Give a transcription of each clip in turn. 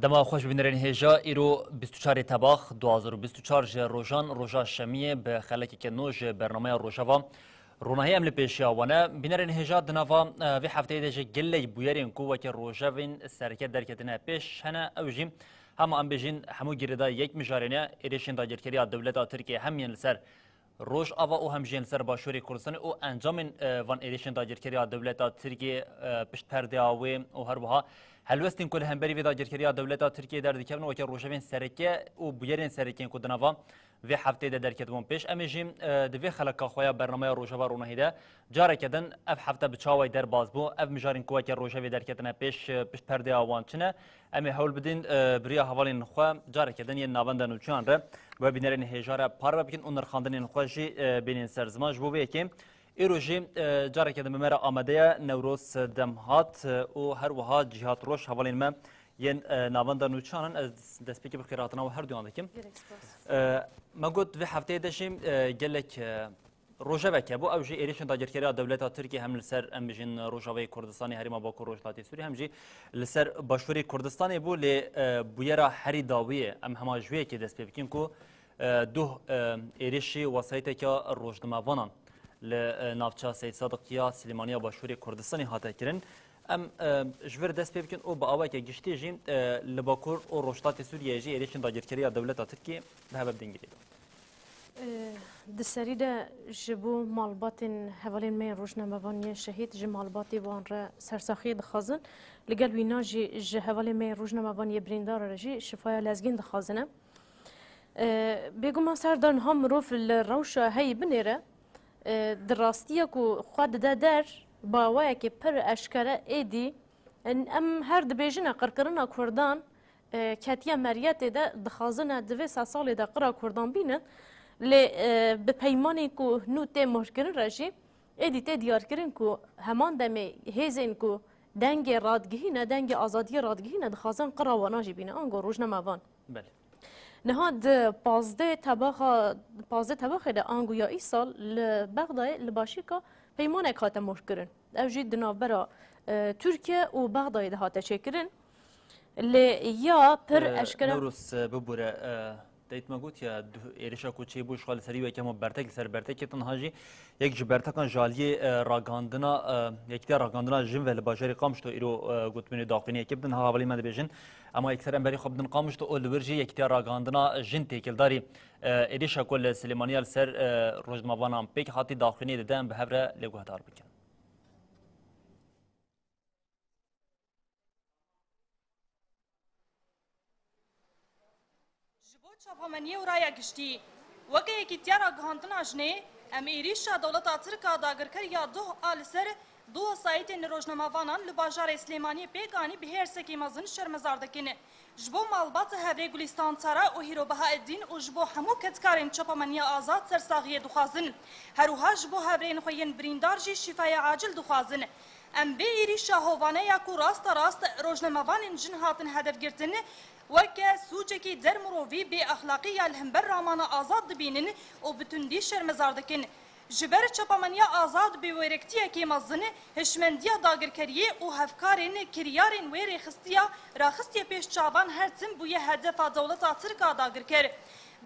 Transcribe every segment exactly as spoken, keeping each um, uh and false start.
Dema xweş bînerên hêja, îro bîst û çarê Tebax du hazar û bîst û çar ji rojan roja şemiyê bi xelekeke nû ji bernameya Rojava Ronahî em li pêşiya we ne. Bînerên hêja di nava, e, vê hefteyê de ji gelek bûyerên ku weke rojevên sereke derketine pêş hene, ew jî hema em bêjin hemû girêdayî yek mijarê ne, êrişên dagirkeriya dewleta Tirkiyê hem yên li ser Rojava û hem jî yên li ser Başûrê Kurdistanê û encamên, e, van êrişên dagirkeriya dewleta Tirkiyê, e, pişt perdeya wê û her wiha helwestên ku li hemberî vê dagirkeriya dewleta Tirkiyê derdikevin weke rojevên sereke û bûyerên sereke yên ku di nava vê hefteyê de derketibûn pêş. Em ê jî, e, di vê xeleka xwe ya bernameya Rojava Ronahî de careke din ev hefte bi çawayî derbas bû. Ev mijarên ku weke rojevê derketine pêş, e, pişt perdeya wan çi ne? Em ê hewl bidin, e, bi riya hevalên xwe careke din yên navenda nûçeyan re bi we bînerên hêja re parve bikin û nirxandinên xwe jî, e, bênên ser ziman. Ji bo vê yekê îro jî, e, careke din bi me re amade ye Newroz Demhat, e, û her wiha Cîhat Roş, hevalên me yên, e, navenda nûçeyan in. Ez destpêkê bi xêrhatina we herduyan dikim. Gelek spas. E, me got vê hefteyê de jî, e, gelek, e, rojevek hebû, ew jî êrişên dagirkeriya dewleta Tirkiyê hem li ser, em bijîn, Rojavayê Kurdistanê, Herêma Bakur Rojhilatê Sûriyê, hem jî li ser Başûrê Kurdistanê bû, lê, e, bûyera herî dawiyê, em hema ji wê yekê dest pê bikin ku, e, duh, e, êrişî wesayîteke rojnamevanan li, e, navça Seyîd Sadiq ya Silêmaniya Başûrê Kurdistanê hate kirin. Em, e, ji vir dest pê bikin û bi aweke giştî jî, e, li Bakur û Rojhilatê Sûriyeyê jî êrişên dagirkeriya dewleta Tirkiyê bi heve bidin girê. Di serî de ji bo malbatên hevalên me yên rojnamevan yên şehîd, ji malbatê wan re sersaxiyê dixwazin. Li gel wîna jî ji hevalên me yên rojnamevan yê birîndar re jî şifaya lezgîn dixwazin em. E, bêguman ser de niha mirov li rewşa heyî binêre, e, di rastiya ku xwe dide der, bi awayekê pir eşkere êdî, em her dibêjine qirkirina Kurdan, e, ketiye meriyetê de dixwazine di vê sed salê de qira Kurdan bînin, lê, e, bi peymanên ku nû tê muhrkirin re jî êdî tê diyarkirin ku heman demê hêzên ku dengê radigihîne, dengê azadiyê radigihîne, dixwazin qira wana jî bîne, ango rojnamevan. Belê. Niha di pazdeh tebaxa, pazdeh tebaxê de ango ya îsal li Bexdayê li Başîrka peymanek hate muhrkirin. Ev jî di navbera, e, Tirkiye û Bexdayê de hate çêkirin. Lê ya pir E, eşkere Newroz, e, bibûre, e, deyt me gotiye, du-, êrişa ku çêbû ji xwe li serî weke hema bertek li ser bertekê, tenha jî yek ji bertekan ji aliyê, e, ragihandina, e, Yekîtiya Ragihandina Jin ve li bajarê Qamişlo îro, e, gotinê daxuyaniyekê bidin. Ha hevalên me dibêjin, ema yekser em berê xwe bidin Qamişlo û li wir jî Yekîtiya Ragihandina Jin têkildarî, e, êrişa ku li Silêmaniya li ser, e, rojnamevanan pêk hatî daxuyaniyê dide, em bi hev re lê guhdar bikin. Ji bo çapemeniyê û raya giştî, weke Yekîtiya Ragihandina Jinê, em êrîşa dewleta Tirk a dagirker ya duh a li ser du wesayîtên rojnamevanan li bajarê Silêmaniyê pêk anî bi hêrsekî mezin şermezar dikin. Ji bo malbata hevrê Gulîstan Tara û Hîro Behaeddîn û ji bo hemû kedkarên çapemeniya azad sersaxiyê dixwazin. Her wiha ji bo hevrêyên xwe yên birîndar jî şîfaya acil dixwazin. Em vê êrîşa hovane ya ku rasta rast rojnamevanên jin hatin hedef girtin, weke sûcekî dermirovî, bêexlaqî ya li hember ramana azad dibînin û bi tundî şermezar dikin. Ji ber çapemeniya azad bêwêrektiyekê mezin, hişmendiya dagirkeriyê û hevkarên kiryarên wê rêxistiya raxistiye pêş çavan her tim bûye hedefa dewleta Tirk a dagirker.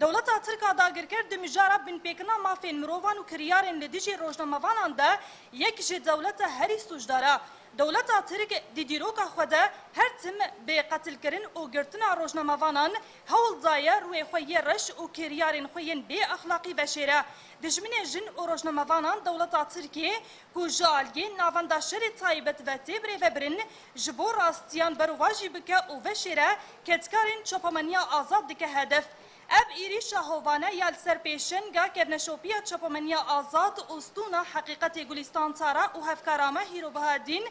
Dewleta Tirk a dagirker di mijara binpêkirina mafên mirovan û kiryarên li dijî rojnamevanan de yek ji dewleta herî sûcdar e. Dewleta Tirk di dîroka xwe de her tim bi qetilkirin û girtina rojnamevanan hewl daye rûyê xwe yê reş û kiryarên xwe yên bêexlaqî veşêre. Dijminê jin û rojnamevanan dewleta Tirkiyê ku ji aliyê navenda şerê taybet ve tê birêvebirin, ji bo rastiyan berovajî bike û veşêre, kedkarên çapemeniya azad dike hedef. Ev êrîşa hovane ya li ser pêşenga kevneşopiya çapemeniya azad û stûna Heqîqetê Gulîstan Tara û hevkara me Hîro Bahadîn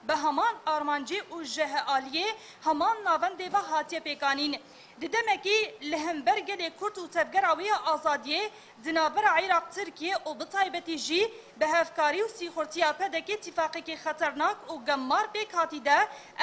bi heman armancê û ji he aliyê heman navendê ve hatiye pêkanîn. Di demekî li hember gelê Kurd û tevgera wê ya azadiyê di navbera Iraq Tirkiye û bi taybetî jî bi hevkarî û sîxurtiya P D K tîfaqekî xeternak û gemmar pêk hatî de,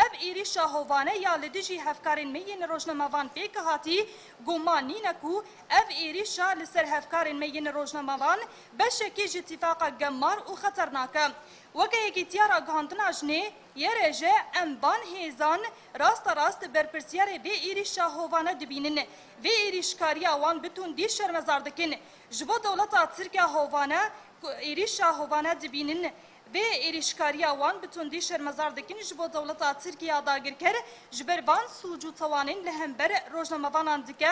ev êrîşa hovane ya li dijî hevkarên me yên rojnamevan pêk hatî, guman nîne ku ev êrîşa li ser hevkarên me yên rojnamevan beşekê ji tîfaqa gemmar û xeternak e. Weke Yekîtiya Ragihandina Jinê, Y R J, em van hêzan rasterast berpirsiyarê vê êrîşa hovane dibînin. Vê êrîşkariya wan bi tundî şermezar dikin. Ji bo dewleta Tirk ya hovane ku êrîşa hovane dibînin, vê êrîşkariya wan bi tundî şermezar dikin. Ji bo dewleta Tirk ya dagirker, ji ber van sûc û tawanên li hember rojnamevanan dike,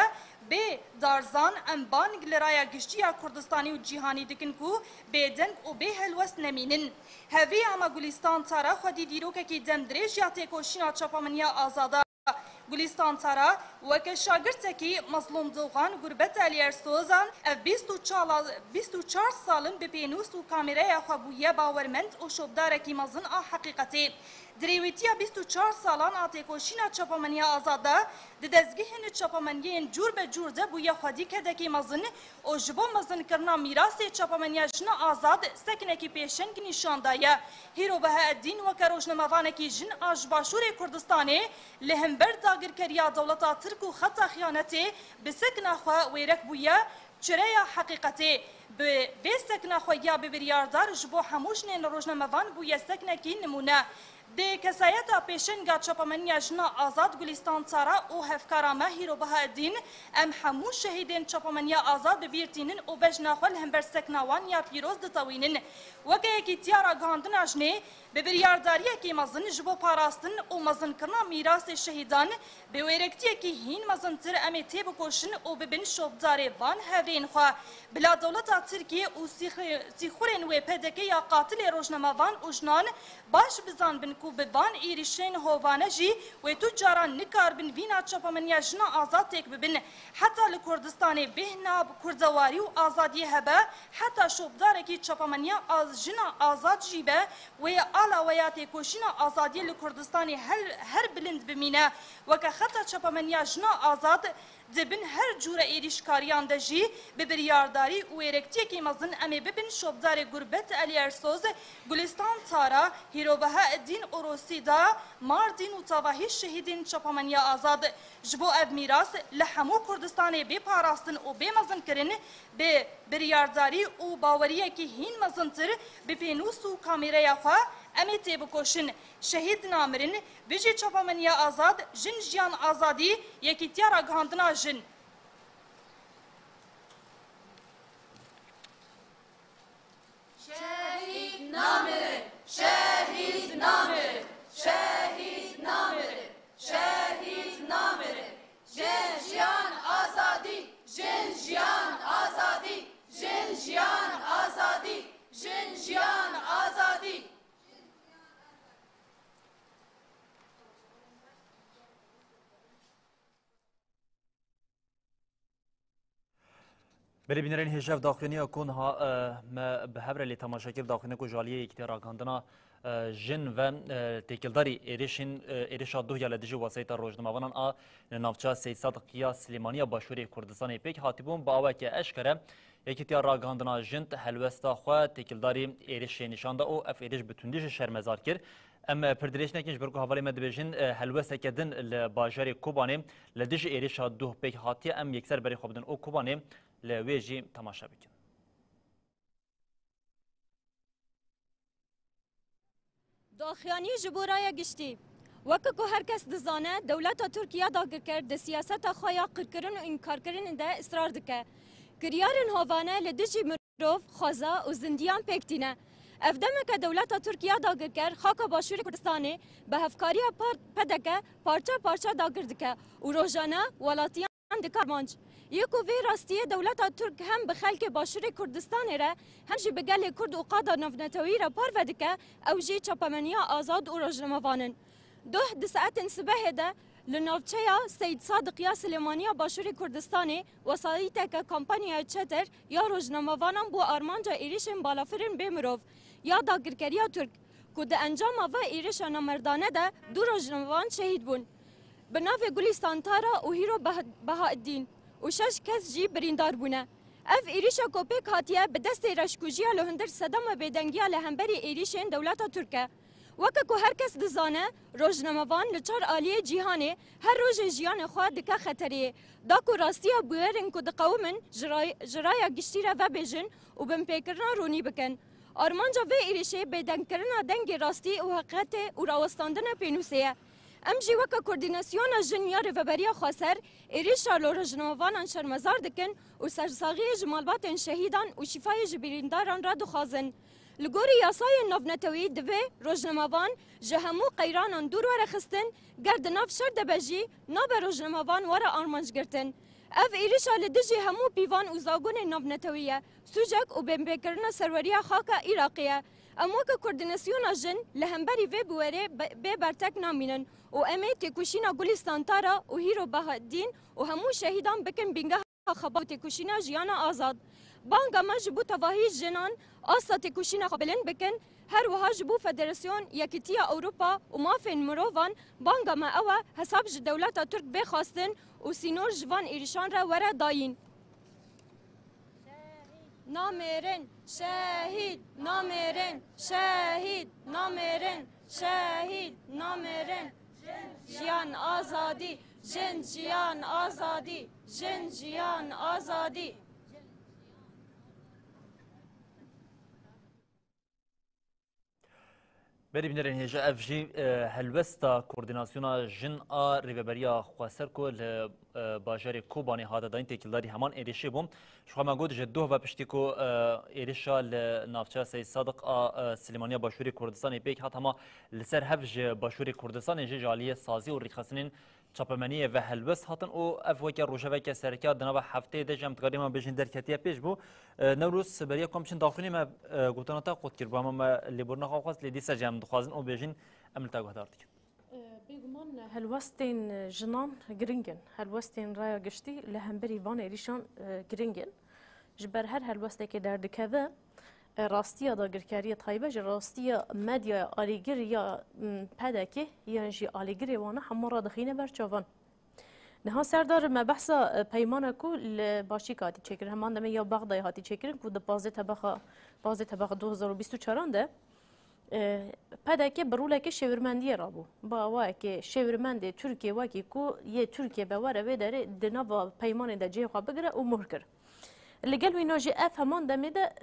bê darzan, em bang li raya giştî ya Kurdistanê û cîhanî dikin ku bêdeng û bê helwest nemînin. Hevî ama Gulistan Tara xwedî dîrokekî demdirêj ya têkoşîna çapemeniya azad e. Gulistan Tara weke şagirtekî Mezlûm Dogan, Gurbet Elî Ersozan, ev bîst û çar, bîst û çar sal in bi pênûs û kamêreya xwe bûye bawermend û şopdarekî mezin a heqîqetê. Di rêwîtiya bîst û çar salan a têkoşîna çapemeniya azad de, di dezgehên çapemeniyên cûr be cûr de bûye xwedî kedekî mezin û ji bo mezinkirina mîrasê çapemeniya jina azad sekinekî pêşeng nîşan daye. Hîro Behaeddîn weke rojnamevanekî jin a ji Başûrê Kurdistanê li hember dagirkeriya dewleta Tirk û xeta xiyanetê bi sekna xwe wêrek bûye, çireya heqîqetê. Bi vê sekna xwe ya bi biryardar ji bo hemû jinên rojnamevan bûye seknekî nimûne. Di kesayeta pêşenga çapemeniya jina azad Gulistan Tara û hevkara me Hîro Behaeddîn, em hemû şehîdên çapemeniya azad bi bîr tînin û bejna xwe li hember sekna wan ya pîroz ditewînin. Weke Yekîtiya Ragihandina Jinê, bi biryardariyekî mezin ji bo parastin û mezinkirina mîrasê şehîdan, bi wêrektiyekî hîn mezintir em ê têbikoşin û bibin şopdarê van hevrên xwe. Bila dewleta Tirkiyê û sîxê-, sîxurên wê P D K ya qatilê rojnamevan û jinan baş bizanbin ku bi van êrîşên hovane jî wê tu caran nikaribin vîna çapemeniya jina azad têk bibin. Heta li Kurdistanê bêhna kurdewarî û azadiyê hebe, heta şopdarekî çapemeniya az-, jina azad jî be, wê ala we ya têkoşîna azadiyê li Kurdistanê her, her bilind bimîne. Weke xeta çapemeniya jina azad, di bin her cûre êrîşkariyan de jî bi biryardarî û wêrektiyekî mezin em ê bibin şopdarê Gurbet Elî Ersoz, Gulistan Tara, Hîro Behaeddîn û Rosîda Mardîn û tavahî şehîdên çapemeniya azad. Ji bo ev mîras li hemû Kurdistanê bê parastin û bê mezinkirin, bi biryardarî û baweriyekî hîn mezintir bi pênûs û kamêreya xwe em ê têbikoşin. Şehîd namirin, bijî çapemeniya azad, jin jiyan azadî, yekîtiya ragihandina jin. Şehîd namirin, şehîd namirin, şehîd namirin, şehîd namirin. Jin jiyan azadî, jin jiyan azadî, jin jiyan azadî, jin jiyan azadî. Belê bînerên hêja, ev daxuyaniya ku niha, e, me bi hev re lê temaşe kir, daxuyaniya ku ji aliyê Yekîtiya Ragihandina, e, Jin ve, e, têkildarî êrişên, e, êrişa duh ya li dijî wesayîta rojnamavanan a li navçeya Seyîd Sadiq ya Silêmaniya Başûrê Kurdistanê pêk hatibûn, bi aweke eşkere Yekîtiya Ragihandina Jin helwesta xwe têkildarî êrişê nîşan da û ev êriş bi tundî jî şermezar kir. Em, e, pir dirêj nekin, ji ber ku hevalê me dibêjin, e, helwesteke din li bajarê Kobanê li dijî êrişa duh pêk hatiye. Em yekser berê xwe bidin û Kobanê li wê jî temaşe bikin. Daxuyanî ji bo raya giştî. Weke ku her kes dizane, dewleta Tirk ya dagirker di siyaseta xwe ya qirkirin û înkarkirinê de israr dike. Kiryarên hovane li dijî mirov, xweza û zindiyan pêk tîne. Ev demeke dewleta Tirk ya dagirker xaka Başûrê Kurdistanê bi hevkariya par-, P D K parça parça dagir dike û rojane welatiyan dike armanc. Yê ku vê rastiyê dewleta Tirk hem bi xelkê Başûrê Kurdistanê re hem jî bi gelê Kurd û qada navneteweyî re parve dike, ew jî çapemeniya azad û rojnamevan in. Duh di saetên sibehê de li navçeya Seyîd Sadiq ya Silêmaniya Başûrê Kurdistanê wesayîteke kampanyaya çeter ya rojnamevanan bû armanca êrişên balafirên bê mirov ya dagirkeriya Tirk, ku di encama vê êrişa namerdane de du rojnamevan şehîd bûn. Bi navê Gulistan Tara û Hîro Bah-, Bahaeddîn û şeş kes jî birîndar bûne. Ev êrişa ku pêk hatiye bi destê reşkujiya li hundir sedema bêdengiya li hemberî êrişên dewleta Tirk e. Weke ku her kes dizane, rojnamevan li çar aliyê cîhanê her rojê jiyanê xwe dike xeteriyê. Da ku rastiya bûyerên ku diqewimin ji ray-, ji raya giştî re vebêjin û binpêkirina ronî bikin. Armanca vê êrişê bêdengkirina dengê rastî û heqîqetê û rawestandina pênûsê ye. Em jî weke Koordînasyona Jin ya Rêveberiya Xweser êrişa li rojnamevanan şermezar dikin û sersaxiyê ji malbatên şehîdan û şîfayê ji birîndaran re dixwazin. Li gorî yasayên navneteweyî divê rojnamevan ji hemû qeyranan dûr were xistin, ger di nav şer de be jî nabe rojnamevan were armanc girtin. Ev êrişa li dijî hemû pîvan û zagonên navneteweyî ye. Sûcek û binpêkirina serweriya xaka Iraqê ye. Em weke Koordînasyona Jin li hemberî vê biwerê be-, bê bertek namînin û em ê têkoşîna Gulîstan Tara û Hîro Bahedîn û hemû şehîdan bikin bîngeha xebat û têkoşîna jiyana azad. Banga me ji bo tevahî jinan asta têkoşîna xwe bilind bikin, her wiha ji bo Federasyon, Yekîtiya Ewropa û Mafên Mirovan banga me ew e, hesab ji dewleta Tirk bê xwestin û sînor ji van êrişan re were dayîn. Namêrin, şehîd, namêrin, şehîd, namêrin, şehîd, namêrin. Jiyan, azadî, jin, jiyan, azadî, jin, jiyan, azadî. Berî bînerên hêja, ev jî, e, helwesta Koordînasyona Jin a Rêveberiya Xweser ku li, e, bajarê Kobanê hate dayîn têkildarî heman êrişê bû. Ji xwe me got ji doh ve piştî ku, e, êrişa li navçeya Seyîd Sadiq a, e, Silêmaniya Başûrê Kurdistanê pêk hat, hema li ser hev ji Başûrê Kurdistanê jî ji aliyê sazî û rêkxistinên çapemeniyê ve helwest hatin û ev weke rojeveke sereke di nava hefteyê de jî em dikarî me bêjin derketiye pêş bû. E, Newroz, beriya ku em biçin daxuyanî me, e, gotana te qut kir, bû hema me lêborîna xwe xwest, lê dîsa jî em dixwazin û bêjin em li te guhdar dikin. E, bêguman helwestên jinan giring in. Helwestên raya giştî li hemberî van êrîşan, e, giring in. Ji ber her helwestekê derdikeve, e, rastiya dagirkeriya taybet ji rastiya medyaya alîgir ya, m, P D K yan jî alîgirê wana hemû radixîne ber çavan. Niha Serdar, me behsa, e, peymana ku li Başîk hatî çêkirin, heman demê ya Bexdayê hatî çêkirin ku di pazdeh tebexa, pazdeh tebexa du hezar û bîst û çaran de, e, P D K bi roleke şêwirmendiyê rabû. Bi awayekê şêwirmendê Tirkiyê wekî ku yê Tirkiye be were vê derê di nava peymanê de cihê xwe bigire û mohr kir. Li gel wîna jî ev heman demê de,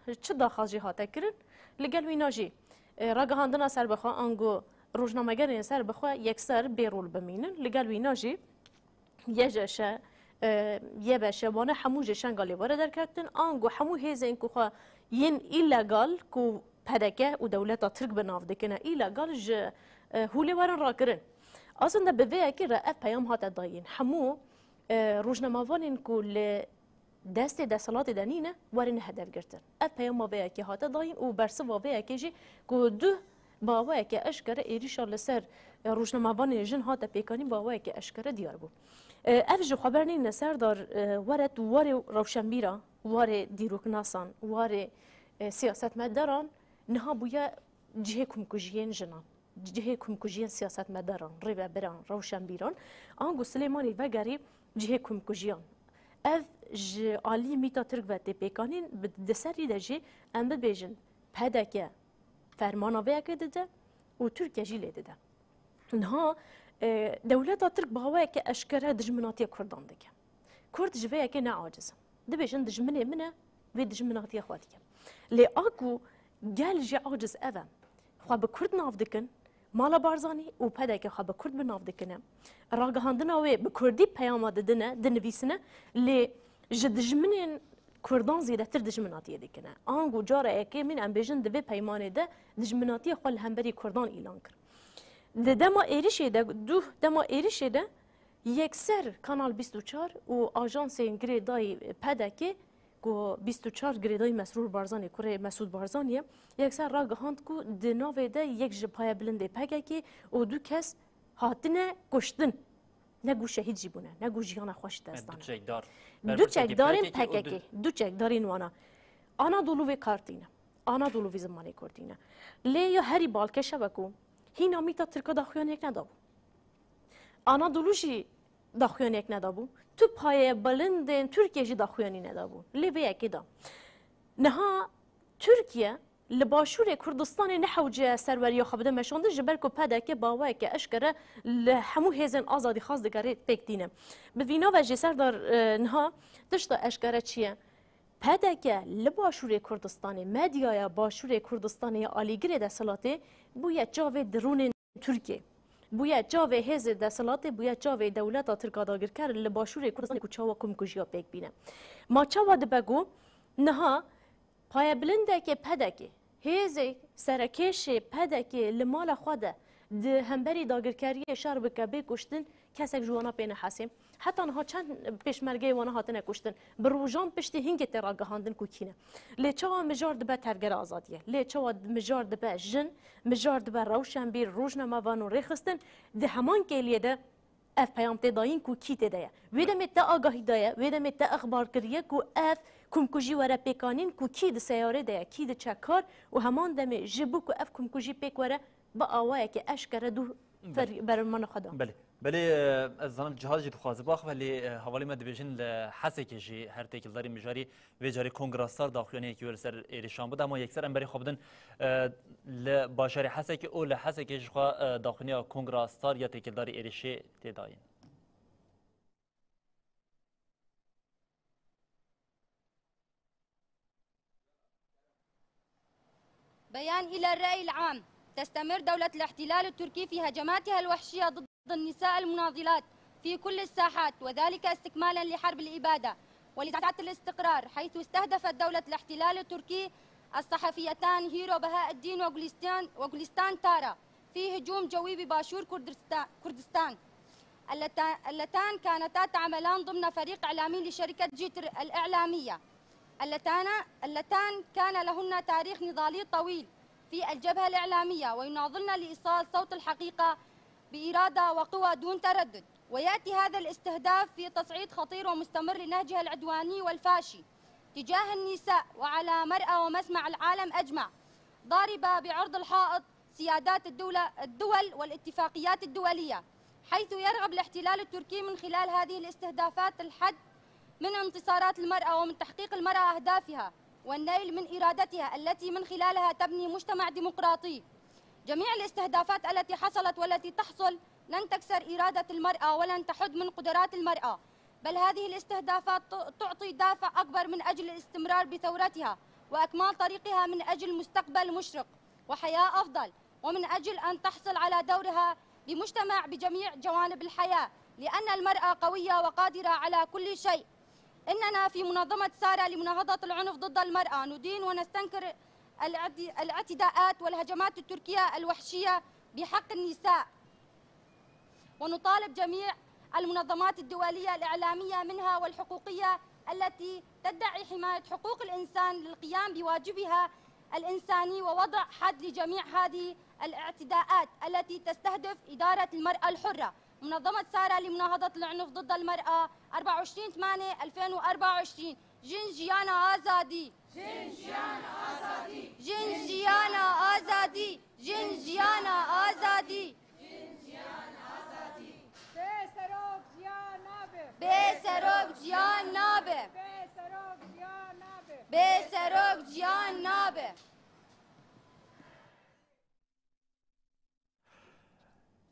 e, çi daxwaz jî hate kirin? Li gel wîna jî, e, ragihandina serbixwe ango rojnamegerên serbixwe yekser bê rol bimînin. Li gel wîna jî Y J Ş, e, Y B Ş, wane hemû ji Şengalê were derkeftin. Ango hemû hêzên ku xwe yên îlegal ku P D K û dewleta Tirk bi nav dikine îlegal ji, e, Hûlê werin rakirin. Aslında bi vê yekê re ev peyam hate dayîn. Hemû, e, rojnamevanên ku li destê desthilatê de nîne, werin hedef girtin. Ev peyama vê yekê hate dayîn û bersiva vê yekê jî ku duh bi awayeke eşkere êrîşa li ser, e, rojnamevanên jin hate pêkanîn, bi awayeke eşkere diyar bû. E, ev ji xwe bernîne Serdar, e, were tu warê rewşenbîra, warê dîroknasan, warê, e, siyasetmedaran niha bûye cihê komkujiyên jinan. Cihê komkujiyên siyasetmedaran, rêvebiran, rewşenbîran, ango Silêmanî vegerî cihê komkujiyan. Ev ji alî mîta Tirk ve tê pêkanîn, bi, di serî de jî em bibêjin P D K fermana vê yekê dide û Tirkiye jî lê dide. Niha, e, dewleta Tirk bi awayeke eşkere dijminatiya Kurdan dike. Kurd ji vê yekê ne aciz in. Dibêjin dijminê min e, vê dijminatiya xwe dike. Lê a ku gel jî aciz ev e. Xwe bi Kurd nav dikin, mala Barzanî û P D K xwe bi Kurd bi nav dikine. Ragihandina wê bi Kurdî peyama didine, dinivîsine, lê ji dijminên Kurdan zêdetir dijminatiyê dikine. Ango cara yekemîn em bêjin di vê peymanê de dijminatiya xwe li hemberî Kurdan îlan kir. Di dema êrişê de, duh dema êrişê de yekser Kanal bîst û çar û ajansên girêdayî P D K ku bîst û çar girêdayî Mesrûr Barzanî, kurê Mesûd Barzanî ye, yekser ragihand ku di navê de yek ji payebilindê P K K û du kes hatine kuştin. Ne ku şehîd jî bûne, ne ku jiyana xwe ji dest dane. Du çekdar. Du çekdarên P K K û du P K K, du çekdarên wana. Anadolu vê kar tîne. Anadolu vî zimanê Kurdî ne. Lê ya herî balkêş ew e ku hîna mîta Tirka daxuyaniyek nedabû. Anadolu jî daxuyaniyek nedabû. Tu payebilindên Tirkiye jî daxuyanî nedabû. Lê vê yekê da. Niha Tirkiye li Başûrê Kurdistanê nehewce serweriya xwe bide meşandin, ji ber ku P D K bi awayeke eşkere li hemû hêzên azadîxwaz digere pêk tîne. Bi vîna ve jî Serdar, e, niha tişta eşkere çi ye? P D K li Başûrê Kurdistanê, medyaya Başûrê Kurdistanê ya alîgirê desthilatê bûye çavê dronên Tirkiyê. Bûye çavê hêzê desthilatê, bûye çavê dewleta Tirk a dagirker li Başûrê Kurdistanê ku çawa komkujiya pêk bîne. Ma çawa dibe ku niha payebilindekê P D Kê, hêzê serekêşê P D Kê li mala xwe de di hemberî dagirkeriyê şer bike, bê kuştin, kesek ji wana pê nehesê. Heta niha çend pêşmergeyê wana hatine kuştin? Bi rojan piştî hingê tê ragihandin ku kî ne. Lê çawa mijar dibe tevgera azadiyê? Lê çawa mijar dibe jin, mijar dibe rewşenbîr, rojnamevan û rêxistin? Di heman kêliyê de ev peyam tê dayîn ku kî tê de ye. Wê demê te agahî daye, wê demê te exbar kiriye ku ev komkujî were pêkanîn, ku kî di seyarê de ye, kî diçe kar û heman demê ji bo ku ev komkujî pêk were, bi awayekî eşkere dû Belê. fer-, bermana xwe da. Belê. Belê, e, ez zanim Cihad jî dixwaze biaxive, lê, e, hevalê me dibêjin li Hesekê jî her têkildarî mijarî vê carê Kongra Star daxuyaniyekî wê li ser êrişan bide. Hema yekser em berê xwe bidin, e, li bajarê Hesekê û li Hesekê jixwe, e, daxuyaniya Kongra Star ya têkildarî êrişê tê dayîn. بيان إلى الرأي العام. تستمر دولة الاحتلال التركي في هجماتها الوحشية ضد النساء المناضلات في كل الساحات، وذلك استكمالا لحرب الإبادة ولزعزعة الاستقرار، حيث استهدفت دولة الاحتلال التركي الصحفيتان هيرو بهاء الدين وغوليستان، وغوليستان تارا في هجوم جوي بباشور كردستا-، كردستان، اللتا-، اللتان كانتا تعملان ضمن فريق إعلامي لشركة جيتر الإعلامية، اللتان، اللتان كان لهن تاريخ نضالي طويل في الجبهة الإعلامية، ويناضلن لإيصال صوت الحقيقة بإرادة وقوة دون تردد. ويأتي هذا الاستهداف في تصعيد خطير ومستمر لنهجها العدواني والفاشي تجاه النساء وعلى مرأى ومسمع العالم أجمع، ضاربة بعرض الحائط سيادات الدولة، الدول والاتفاقيات الدولية، حيث يرغب الاحتلال التركي من خلال هذه الاستهدافات الحد من انتصارات المرأة ومن تحقيق المرأة أهدافها والنيل من إرادتها التي من خلالها تبني مجتمع ديمقراطي. جميع الاستهدافات التي حصلت والتي تحصل لن تكسر إرادة المرأة ولن تحد من قدرات المرأة، بل هذه الاستهدافات ت-، تعطي دافع أكبر من أجل الاستمرار بثورتها وإكمال طريقها من أجل مستقبل مشرق وحياة أفضل، ومن أجل أن تحصل على دورها بمجتمع بجميع جوانب الحياة، لأن المرأة قوية وقادرة على كل شيء. إننا في منظمة سارة لمناهضة العنف ضد المرأة ندين ونستنكر الاعت-، الاعتداءات والهجمات التركية الوحشية بحق النساء، ونطالب جميع المنظمات الدولية الإعلامية منها والحقوقية التي تدعي حماية حقوق الإنسان للقيام بواجبها الإنساني ووضع حد لجميع هذه الاعتداءات التي تستهدف إدارة المرأة الحرة. منظمة سارة لمناهضة العنف ضد المرأة، أربعة وعشرين ثمانية ألفين وأربعة وعشرين. Jin jiyana azadî. Jin jiyana azadî. Jin jiyana azadî. Jin jiyana azadî. Bê serok jiyan nabe. Bê serok jiyan nabe. Bê serok jiyan nabe. Bê serok jiyan nabe.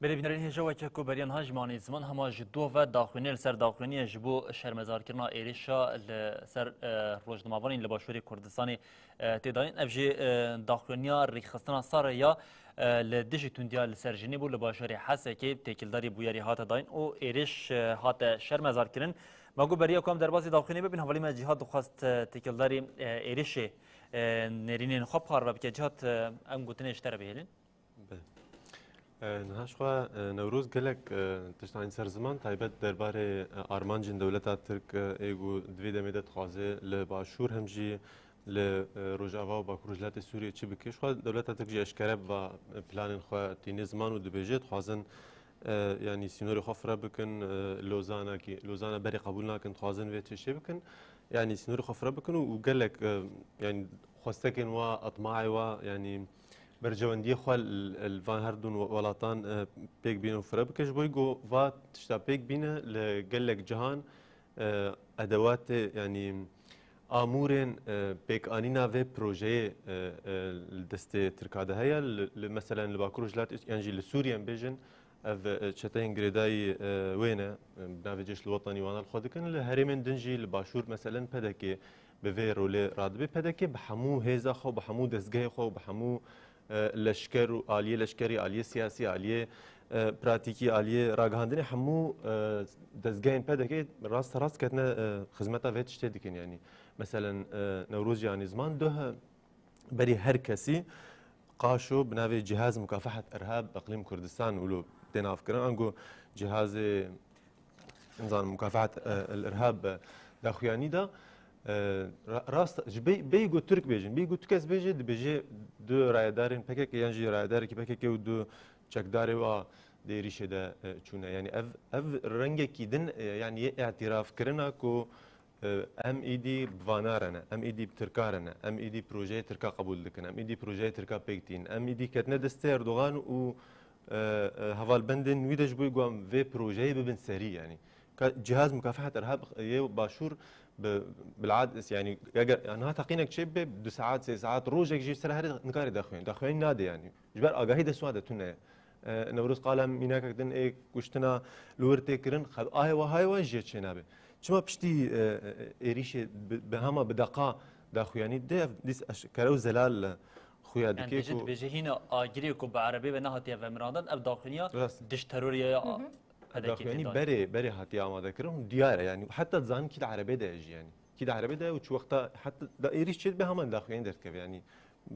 Belê bînerên hêja, weke ku beriya niha ji me anî ziman, hema ji dû ve daxuyaniyê li ser daxuyaniye ji bo şermezarkirina êrişa li ser, e, rojnamevanên li Başûrê Kurdistanê, e, tê dayîn. Ev jî, e, daxuyaniya rêkxistina Sare ya, e, li dijî tundiya li ser jinê bû li bajarê Hesekê têkildarî bûyerî hate dayîn û êriş, e, hate şermezarkirin. Me got beriya ku em derbasî daxuyaniyê bibin, hevalî me Cîhad dixwest, e, têkildarî, e, êrişê, e, nêrînên xwe parve bike. Cîhad, e, em gotinê ji te re bihêlin. Be. E, niha ji xwe, e, Newroz gelek, e, tişt anî ser ziman, taybet derbarê, e, armancên dewleta Tirk, e, ê ku di vê demê de dixwaze li Başûr hem jî li, e, Rojava û Bakur Rojhilatê Sûriyê çi bike. Ji xwe dewleta Tirk jî eşkere va planên xwe tîne ziman û dibêje, dixwazin, e, yanî sînorê xwe fire bikin, e, Lozanakî, Lozana berê qebûl nakin, dixwazin vê tiştê bikin. Yanî sînorê xwe fire bikin û, û gelek, e, yanî xwestekên wa, etmaê wa, yanî berjewendiyê xwe li, li van her du welatan, e, pêk bîne û fire bike. Ji bo ku va tişta pêk bîne, li gelek cihan, e, edewatê, yanî amûrên, e, pêkanîna vê projeyê, e, e, li destê Tirka de heye. Li, li, meselen li Bakur Rojhilat, yan jî li Sûriye em bêjin, Ev, e, çeteyên girêdayî, e, wê ne, e, bi navê Cêş li Wetanî wana li xwe dikin. Li herêmên din jî li Başûr, meselen, P D K bi vê rolê radibe. P D K bi hemû hêza xwe, bi hemû dezgehê xwe û bi hemû, e, leşker û aliyê leşkerî, aliyê siyasî, aliyê, e, pratîkî, aliyê ragihandinê, hemû, e, dezgehên P D K rast rast ketine, e, xizmeta vê tiştê dikin. Yanî, meselen, e, Newroz Canî Ziman duh berî her kesî qaşo bi navê Cihaz Mukafehet Erhab Eqlîm Kurdistan wilo tê navkirin. Ango cihazê, nizanim, Mukafehet, e, el Erhab, e, daxuyanî da, e, ra-, rast ji bê, bê ku Tirk bêjin, bê ku tu kes bêje, dibêje du rayedarên P K K yan jî rayedarekî P K K û du çekdarê wa di êrîşê de, e, çûne. Yanî ev, ev rengekî din, e, yanî yê îtirafkirina ku, e, em êdî bi vana re ne, em êdî bi Tirka re ne, em êdî projeyê Tirka qebûl dikin, em êdî projeyê Tirka pêk tînin, em êdî ketine destê Erdogan û, e, e, hevalbendên wî de ji bo ku em vê projeyê bibin serî, yanî. Ka cihaz mukafehat irhab yê Başûr bi, bilad, yanî, eger, yanî, niha teqînek çê bibe, du saet, sê saet, rojek jî ser herî nikarê daxuyanî. Daxuyanî nade, yanî. Ji ber agahî dest wan de tune ye. E, Newroz qala mînakek din ê kuştina li wir tê kirin, xeb-, ahê wa, hayê wa jê çênabe. Çima piştî, e, e, êrîşê bi, bi hema bi deqa daxuyanî dê, ev dîs eşkere û zelal xuya Yani dike dibêje, ku dibêje hîna agirê ku bi erebê ve nehatiye vemirandin, ev daxuyaniya Rast. Dij terorê ya Hı hı. P D K Daxuyanî tê de. Berê, berê hatiye amade kirin, diyar e, yani, heta dizanin kî di erebê de ye jî, yani. Kî di erebê de ye û çi wexta heta da êrîş çê dibe, heman daxuyanî derdikeve, yani.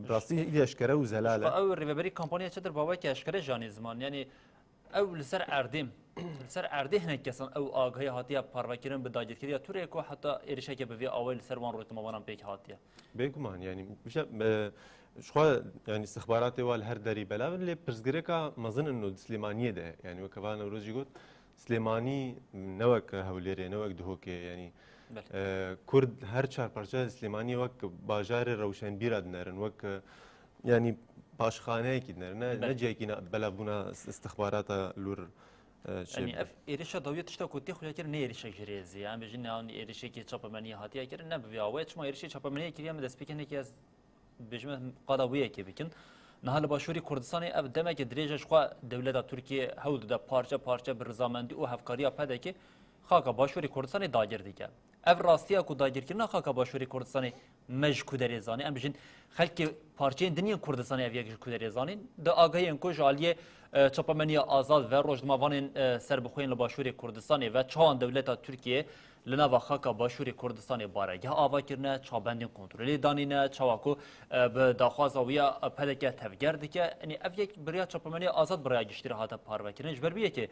Rastî îlî eşkere û zelal e. Ji xwe ew rêveberî kampanya çadir baweke eşkere janê ziman, yani, ew li ser erdê, li ser erdê hinek kesan ew agahî hatiye parvekirin bi dagirkeriya Tirê ku heta êrişeke bi vê awayî li ser wan rojnamavanan pêk hatiye. Bêguman, yani, bişe, e, ji xwe, yani, istixbaratê wa li her derî belav in, lê pirsgirêka mezin in û di Silêmaniyê de, yani, weke va Newroz jî got, Silêmanî ne wek Hewlêrê, ne wek Duhokê, yani, Belê. e, Kurd her çar parçeya Silêmaniyê wek bajarê rewşenbîra dinerin, wek, e, yani, paşxaneyekî dinerin, ne, ne Belê. cihekî ne belavbûna s-, istixbarata lûr, e, çê Yanî bikin. Ev êrişa dawiya tişta ku tê xuya kirin ne êrişek ji rêzê ye. Em bêjin ne an êrişekê çapemeniyê hatiye kirin, ne bi vê awayê. Çima êrişê çapemeniyê kiriye, em destpêkê neke ez bêjime qada wê yekê bikin. Niha li Başûrê Kurdistanê ev demeke dirêj e ji xwe dewleta Tirkiyê hewl dide parçe parçe bi rizamendî û hevkariya P D K xaka Başûrê Kurdistanê dagir dike. Ev rastiya ku dagirkirina xaka Başûrê Kurdistanê me ji ku derê zanî? Em bijin xelkê parçeyên din yên Kurdistanê ev yek ji ku derê zanîn? Di agahiyên ku ji aliyê, e, çapemeniya azad ve rojnamevanên, e, serbixwe yên li Başûrê Kurdistanê ve çawan dewleta Tirkiyê li nava xaka Başûrê Kurdistanê baregeh ava kirine, çabendên kontrolê danîne, çawa ku, e, bi daxwaza wî ya P D K tevger dike. Yanî ev yek bi rêya çapemeniya azad bi rêya giştî re hate parvekirin. Ji ber wî yekê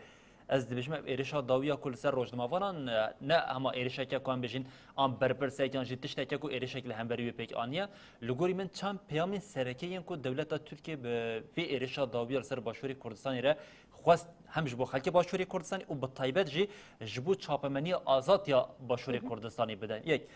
ez dibêjim ev êrişa dawiya ku li ser rojnamevanan, e, ne hema êrişeke ku em bêjin an berpirsek yan jî tişteke ku êrişek li hemberî wê pêk aniye. Li gorî min çend peyamên sereke yên ku dewleta Tirkiyê bi vê êrişa dawiya li ser Başûrê Kurdistanê re xwest hem ji bo xelkê Başûrê Kurdistanê û bi taybet jî ji bo çapemeniya azad ya Başûrê Hı hı. Kurdistanê bide. Yek,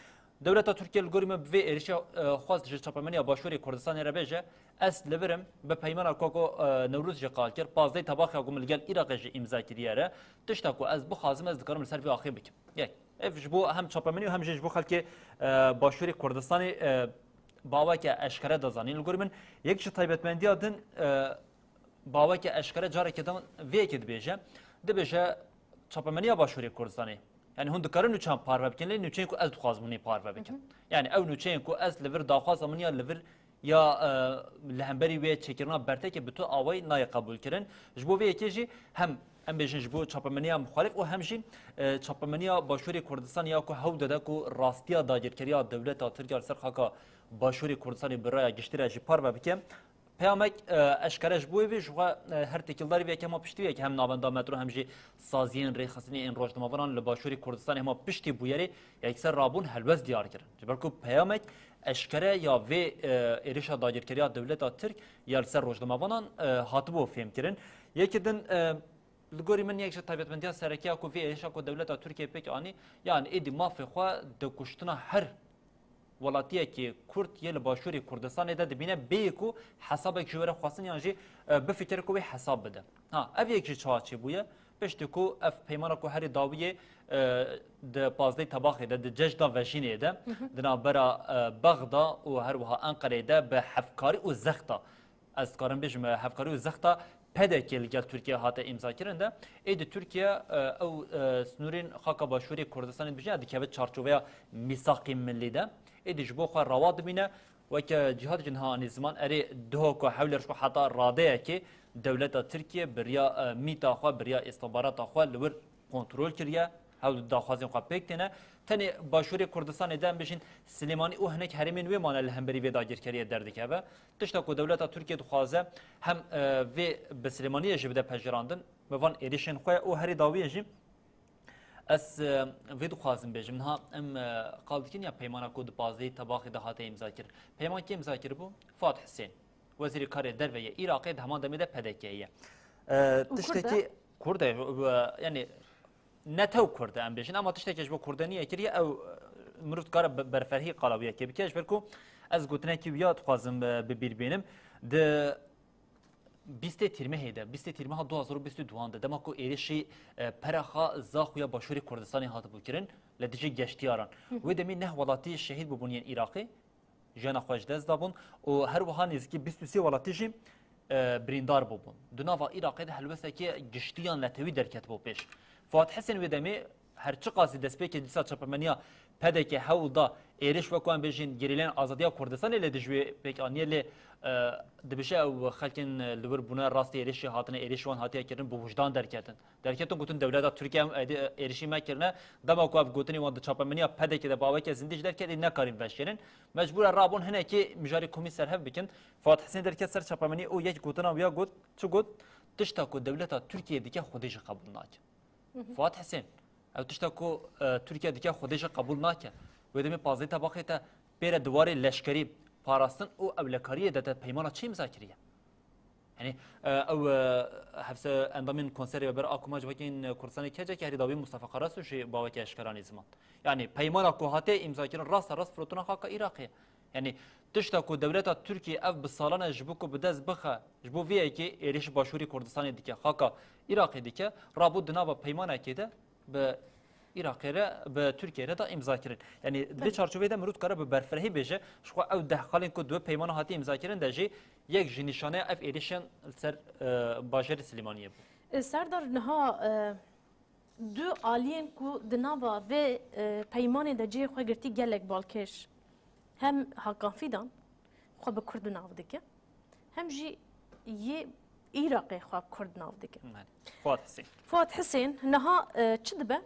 dewleta Tirkiye li gorî me bi vê êrişa, e, xwest ji çapemeniya Başûrê Kurdistanê re bêje, ez li vir im, bi peymana ku, ku, e, Newroz jî qal kir, pazdeh Tebaxê ku min li gel Iraqê jî îmza kiriye re, tişta ku ez bixwazim, ez dikarim li ser vê axê bikim. Yek, ev ji bo hem çapemenî û hem jî ji bo xelkê, e, Başûrê Kurdistanê, e, baweke eşkere da zanîn. Li gorî min yek ji taybetmendiya din, e, baweke eşkere carekê din vê yekê dibêje. Dibêje çapemeniya Başûrê Kurdistanê. Yani hûn dikarin nûçeyan parve bikin, lê nûçeyên ku ez dixwazim hûn ê parve bikin. Hı hı. Yani ew nûçeyên ku ez li vir daxwaza min ya li vir ya, e, li hemberî wê çêkirina bertekê bi tu awayî nayê qebûlkirin. Ji bo vê yekê jî hem em bêjin ji bo çapemeniya muxalif û hem jî, e, çapemeniya Başûrê Kurdistanê ya ku hewl dide ku rastiya dagirkeriya dewleta Tirk ya li ser xaka Başûrê Kurdistanê bi raya giştî re jî parve bike. Peyamek, e, eşkere ji bo vê, ji xwe, e, her têkildarî vê yekê hema piştî vê yekê hem navenda Metro hem jî saziyên rêxistinê ên rojnamevanan li Başûrê Kurdistanê hema piştî bûyerê yekser rabûn helwest diyar kirin. Ji ber ku peyamek eşkere ya vê, e, êrişa dagirkeriya dewleta Tirk ya li ser rojnamevanan, e, hatibû fêmkirin. Yekê din, e, Li gorî min yek ji taybetmendiya sereke ya ku vê êrişa ku dewleta Tirkiye pêk anî, yan êdî mafê xwe di kuştina her welatiyekê Kurd yê li Başûrê Kurdistanê de dibîne, bêyî ku hesabek ji wê re xwestin yan jî, e, bifikire ku wê hesab bide. Ha, ev yek jî çawa çêbûye? Piştî ku ev peymana ku herî dawiyê, e, di pazdeh Tebaxê de, di cejna Vejînê de, Hı hı. di navbera, e, Bexda û her wiha Enqereyê de bi hevkarî û zexta Ez dikarim bêjim, e, hevkarî û zexta P D K li gel Tirkiye hate îmzakirin de, êdî Tirkiye, e, ew, e, sînorên xaka Başûrê Kurdistanê dibêje dikeve çarçoveya mîsaqê milî de. Êdî ji bo xwe rewa dimîne, weke Cîhad jî niha anî ziman, erê, duha ku hewler ji xwe heta radeyekê dewleta Tirkiye bi riya, e, mîta xwe, bi riya îstixbarata xwe li wir kontrol kiriye, hewl daxwazên xwe pêk têne. Tenê Başûrê Kurdistanê de em bêjin Silêmanî û hinek herêmên wê mane li hemberî vê dagirkeriyê derdikeve. Tişta ku dewleta Tirkiye dixwaze hem, e, vê bi Silêmaniyê jî bide pejirandin, bi van êrişên xwe û herî dawiyê jî ez, e, vê dixwazim bêjim. Niha em, e, qal dikin ya peymana ku di pazdehê Tebaxê de hate îmzakirin. Peyman kê îmza kiribû? Fuat Hisên. Wezîrê Karê Derve yê Iraqê di heman demê de P D K ye. E, Û Kurd e? Tiştekî Kurd e, e, yani netew Kurd e em bêjin, ama tiştekî ji bo Kurdaniyê kiriye, ew, e, mirov dikare be-, berferhî qala wî yekê bike. Ji ber ku ez gotinekî wî ya dixwazim, e, bi bîr bînim. Di bîstê Tîrmehê de, bîstê Tîrmeha du hazar û bîst û duan de, dema ku êrişî, e, Peraxa Zaxuya Başûrê Kurdistanê hatibû kirin, li dijî geştiyaran. Hı hı. Wê demê neh welatî şehîd bûbûn yên Iraqê. Jiyana xwe ji dest dabûn û her wiha nêzîkî bîst û sê welatî jî, e, birîndar bûbûn. Di nava Iraqê de helwestekî giştî yan netewî derketibû pêş. Fuat Hisên wê demê her çiqasî destpêkê dîsa çapemeniya P D K hewl da êriş, wek em bêjin, gerîlên azadiya Kurdistanê li dijî wê pêk aniye, lê, e, dibêje ew xelkên li wir bûne rastî êrişê hatine, êrişê wan hatiye kirin, bi wijdan derketin. Derketin gotin dewleta Tirkiye em êdî êrişî me kirine. Dema ku ev gotinê wan di çapemeniya P D K de bi aweke zindî jî derketî, nekarîn veşêrin. Mecbûr e rabûn hinekî mijarê komî serhev bikin. Fuat Hisên derket ser çapemenî û yek gotina wî ya got, çi got? Tişta ku dewleta Tirkiye dike Xwedê jî qebûl nake. Hı hı. Fuat Hisên, ew tişta ku, e, Tirkiye dike Xwedê jî qebûl nake. Wê demê pazdehê Tebaxê te pêre di warê leşkerî, parastin û ewlekariyê de te peymana çi îmza kiriye? Yanî, e, ew, e, hevse endamên konserê Weber a Komanc Wekên Kurdistanê kecekî herî dawî Mustafa Karasu jî bawekî eşkera nî ziman. Yanî, peymana ku hate îmzakirin rasta rast firotina xaka Iraqê. Yanî, tişta ku dewleta Tirkiyê ev bi salan e ji bo ku bi dest bixe, ji bo vê yekê êrişî Başûrê Kurdistanê dike, xaka Iraqê dike, rabû di nava peymanekê de bi Iraqê re, bi Tirkiye re da îmza kirin. Yanî di vê Tabii. çarçoveyê de mirov dikare bi berfirehî bêje, ji xwe ew deh xalên ku di wê peymana hatiye îmza kirin de jî yek ji nîşaneya ev êrişên li ser, e, bajarê Silêmaniyê bû. E, Serdar, niha, e, du aliyên ku di nava vê, e, peymanê de cihê xwe girtî gelek balkêş. Hem Hakan Fidan xwe bi Kurd nav dike, hem jî yê Iraqê xwe bi Kurd nav dike. Belê. Fuat Hisên. Fuat Hisên niha, e, çi dibe?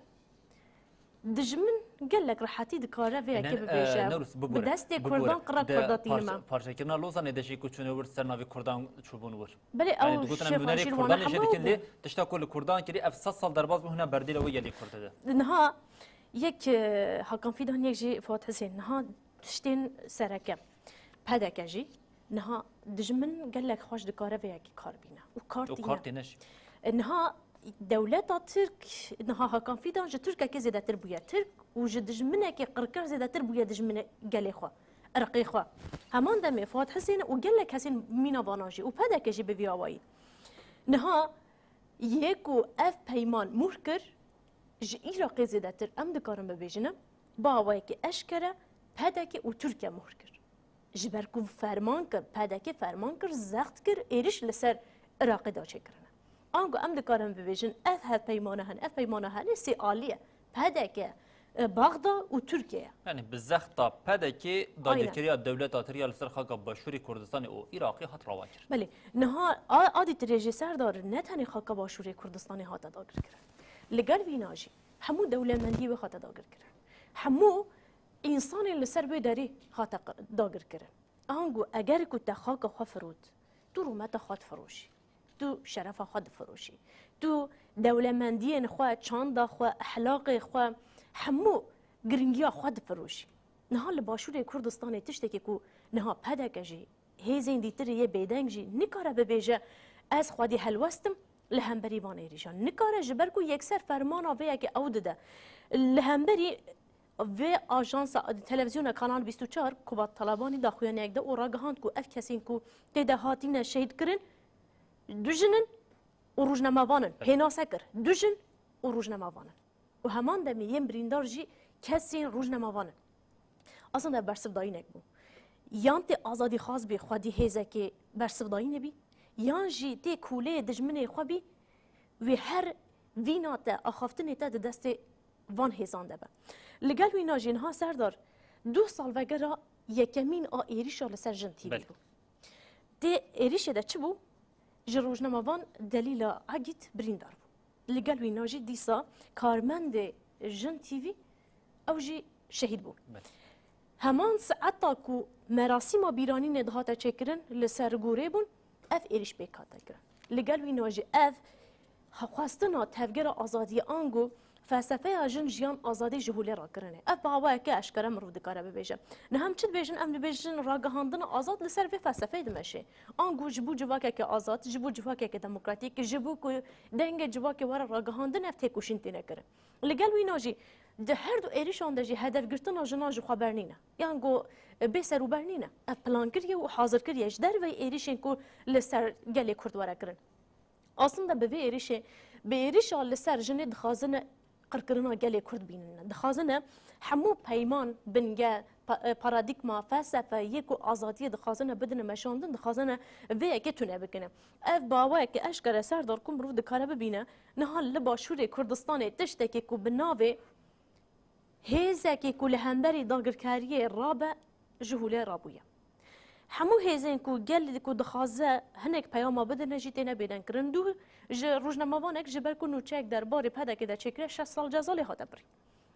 Dijmin gelek rehetî dikare vê yekê Nen, e, bibêje. Newroz, bibûre, Bi destê bibûre. Kurdan qira De Kurda parça-, tînime. Parçekirina Lozanê de jî ku çûne wir ser navê Kurdan çûbûn wir. Belê, Yanî ew digotin em şêxan nûnerê şîrwana Kurdan ê hemû jê dikin bû. lê tişta ku li Kurdan kirî ev sed sal derbas bû hûn e berdêla wê gelê Kurd de. Niha yek, e, Hakan Fidan, yek jî Fuat Hisên. Niha tiştên sereke. P D K jî niha dijmin gelek xweş dikare vê yekê kar bîne. Û kar Û tîne. kar tîne jî. E, niha dewleta Tirk, niha Hakan Fidan ji Tirkekê zêdetir bûye Tirk û ji dijminekê qirker zêdetir bûye dijminê gelê xwe, irqê xwe. Heman demê Fuat Hisên û gelek kesên mîna vana jî û P D K jî bi vî awayî. Niha yê ku ev peyman mohr kir, ji Iraqê zêdetir em dikarin bibêjin, bi awayekî eşkere P D K û Tirkiye mohr kir. Ji ber ku ferman kir, P D K ferman kir, zext kir, êriş li ser Iraqê de çêkirine. Ango em dikarin bibêjin, ev hevpeymana hene, ev peymana hene sê alî ye. P D K, e, Baxda û Tirkiye ye. Yanî bi zexta P D K Aynen. dagirkeriya dewleta Tirkiye li ser xaka Başûrê Kurdistanê û Iraqê hat rawa kir. Belê. Niha a-, adî tirê jî Serdar ne tenê xaka Başûrê Kurdistanê hate dagirkirin. Li gel vîna jî hemû dewlemendiyê wê hate dagirkirin. Hemû Însanên li ser wê derê hate q-, dagirkirin. Ango eger ku te xaka xwe firot, tu rûmeta xwe difiroşî. Tu şerefa xwe difiroşî. Tu dewlemendiyên xwe, çanda xwe, ehlaqê xwe, hemû giringiya xwe difiroşî. Niha li Başûrê Kurdistanê tiştekî ku niha P D K jî hêzên dîtir yê bêdeng jî nikare bibêje, ez xwedî helwestim li hemberî van êrîşan. Nikare ji ber ku yekser fermana vê yekê ew dide. Li hemberî vê ajansa, televizyona Kanal bîst û çar, Kubat Talabanî daxuyaniyek de û ragihand ku ev kesên ku tê de hatîne şehîd kirin, du jin in û rojnamevan in. Evet. Pênase kir. Du jin û rojnamevan in. Û heman demê yên birîndar jî kesên rojnamevan in. Aslında ev bersivdayînek bû. Yan tê azadîxwaz bî, xwedî hêzekê bersivdayînê bî, yan jî tê kûleyê dijminê xwe bî, wê her vîna te, axaftinê te di destê van hêzan de be. Li gel wîna jî niha Serdar du sal vegera yekemîn a êrîşa li ser Jin T V Belê. bû. Tê êrîşê de çi bû? Ji rojnamevan Delîla Egît birîndar bû. Li gel wîna jî dîsa karmendê Jin T V ew jî şehîd bû. Belê. Heman saeta ku merasîma bîranînê dihate çêkirin, li ser gorê bûn, ev êrîş pêk hate kirin. Li gel wîna jî ev xwestina tevgera azadiyê ango felsefeya jin, jiyan, azadî ji holê rakirinê. Ev bi awayeke eşkere mirov dikare bibêje. Niha em çi dibêjin? Em dibêjin ragihandina azad li ser vê felsefeyê dimeşe. Ango ji bo civakeke azad, ji bo civakeke demokratîk, ji bo ku dengê civakê were ragihandin, ev têkoşîn têne kirin. Li gel wîna jî di her du êrîşan de jî hedefgirtina jinan ji xwe bernîne. Yan ku bê serûber nîne. Ev plan kiriye û hazir kiriye ji derveyî êrîşên ku li ser gelê Kurd were kirin. Aslında bi vê êrîşê, bi êrîşa li ser jinê dixwazine qirkirina gelê Kurd bînine. Dixwazine hemû peyman, binge, pa-, e, paradîgma, felsefe yê ku azadiyê dixwazine bidine meşandin, dixwazine vê yekê tune bikine. Ev bi awayeke eşkere Serdar ku mirov dikare bibîne, niha li Başûrê Kurdistanê tiştekî ku bi navê hêzekî ku li hemberî dagirkeriyê rabe, ji holê rabûye. Hemû hêzên ku gel ku dixwaze hinek peyama bidine jî têne bêdengkirin. Du ji rojnamevanek ji ber ku nûçeyek derbarê P D K'ê de çêkire şeş sal ceza lê hate birî.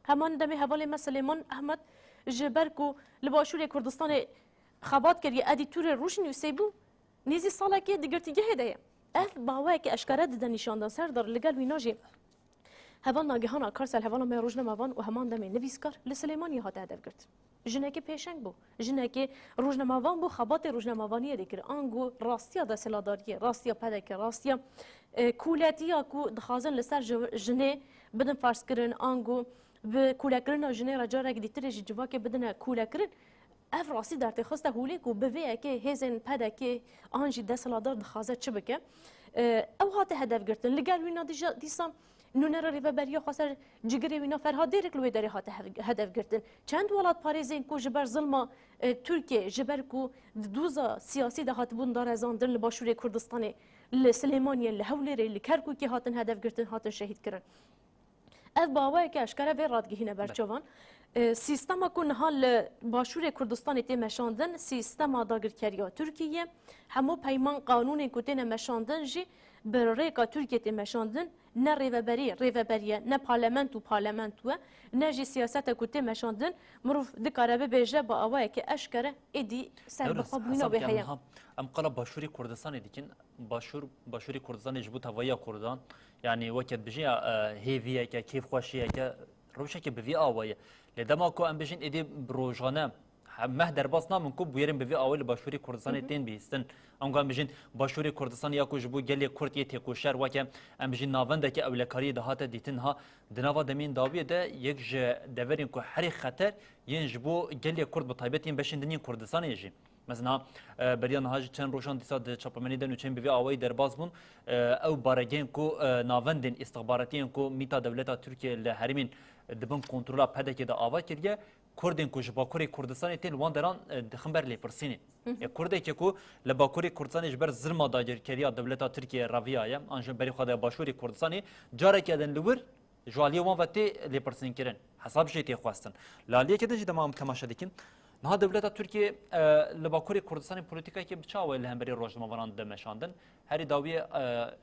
Heman demê hevalê me Silêman Ehmed ji ber ku li Başûrê Kurdistanê xebat kiriye, edîtorê Rojnewsê bû, nêzî salekê di girtîgehê de ye. Ev bi awayekî eşkere dide nîşandan Serdar, li gel wîna jî heval Nagihana Karsel, hevala me rojnamevan û heman demê nivîskar li Silêmaniyê hate hedefgirt. Jinekê pêşeng bû. Jinekê rojnamevan bû, xebatê rojnamevaniyê dikir. Ango rastiya desthilatdariyê, rastiya P D K, rastiya, e, kûletiya ku dixwazin li ser ji-, jinê bidin ferzkirin, ango bi kûlekirina jinê re carek dîtirê jî civakê bidine kûlekirin. Ev rastî dertê xiste holê ku bi vê yekê hêzên P D K an jî desthilatdar dixwaze çi bike. E, ew hate hedefgirtin. Li gel wîna dîja-, dîsa nûnera rêveberiya xweser cigirê wîna Ferhat Dêrik li wê derê hate hev-, hedefgirtin. Çend welatparêzên ku ji ber zilma, e, Tirkiyê, ji ber ku di doza siyasî de hatibûn darezandin li Başûrê Kurdistanê, li Silêmaniyê, li Hewlêrê, li Kerkûkê hatin hedefgirtin, hatin şehîdkirin. Ev bi awayeke eşkere vê radigihîne ber Belê. çavan. E, sîstema ku niha li Başûrê Kurdistanê tê meşandin, sîstema dagirkeriya Tirkiyê ye. Hemû peyman, qanûnên ku têne meşandin jî bi rêka Tirkiyê tê meşandin. Ne rêveberî, rêveberiye, ne parlamento, parlamento ye, ne jî siyasete ku tê meşandin, mirov dikare bibêje bi awayeke eşkere êdî serbixwe bûyîna wê heye. Niha em qala Başûrê Kurdistanê dikin. Başûr, Başûrê Kurdistanê ji bo tevahiya Kurdan, yanî weke dibêjin ya, e, hêviyeke, kêfxweşiyeke, rewşeke bi vî awayî. Lê dema ku em bêjin êdî bi rojane, he-, meh derbas namin ku bûyerên bi vî awayî li Başûrê Kurdistanê Hı hı. tên bihîstin. Ango em bêjin Başûrê Kurdistanê ya ku ji bo gelê Kurd yê têkoşer, weke em bêjin navendeke ewlekariyê dihate dîtin, ha, di nava demên dawiyê de yek ji deverên ku herî xeter yên ji bo gelê Kurd, bi taybet yên beşên din yên Kurdistanê jî. Mesela, e, beriya niha jî çend rojan dîsa di çapemenî de nûçeyên bi vî awayî derbas bûn. E, ew baregehên ku, e, navendên îstixbaratî yên ku mîta dewleta Tirkiye li herêmên di bin kontrola P D K'ê de ava kiriye, Kurdên ku ji Bakurê Kurdistanê tên li wan deran, e, dixin ber lêpirsînê. Hı hı. E, Kurdekê ku li Bakurê Kurdistanê ji ber zilma dagirkeriya dewleta Tirkiye reviyaye, an jî berê xwe de Başûrê Kurdistanê, careke din li wir ji aliyê wan ve tê lêpirsînkirin. Hesab jê tê xwestin. Li aliyeke din jî dema em temaşe dikin, niha dewleta Tirkiye, e, li Bakurê Kurdistanê polîtîkayeke bi çi awayî li hemberî rojnamevanan dide meşandin? Herî dawiyê,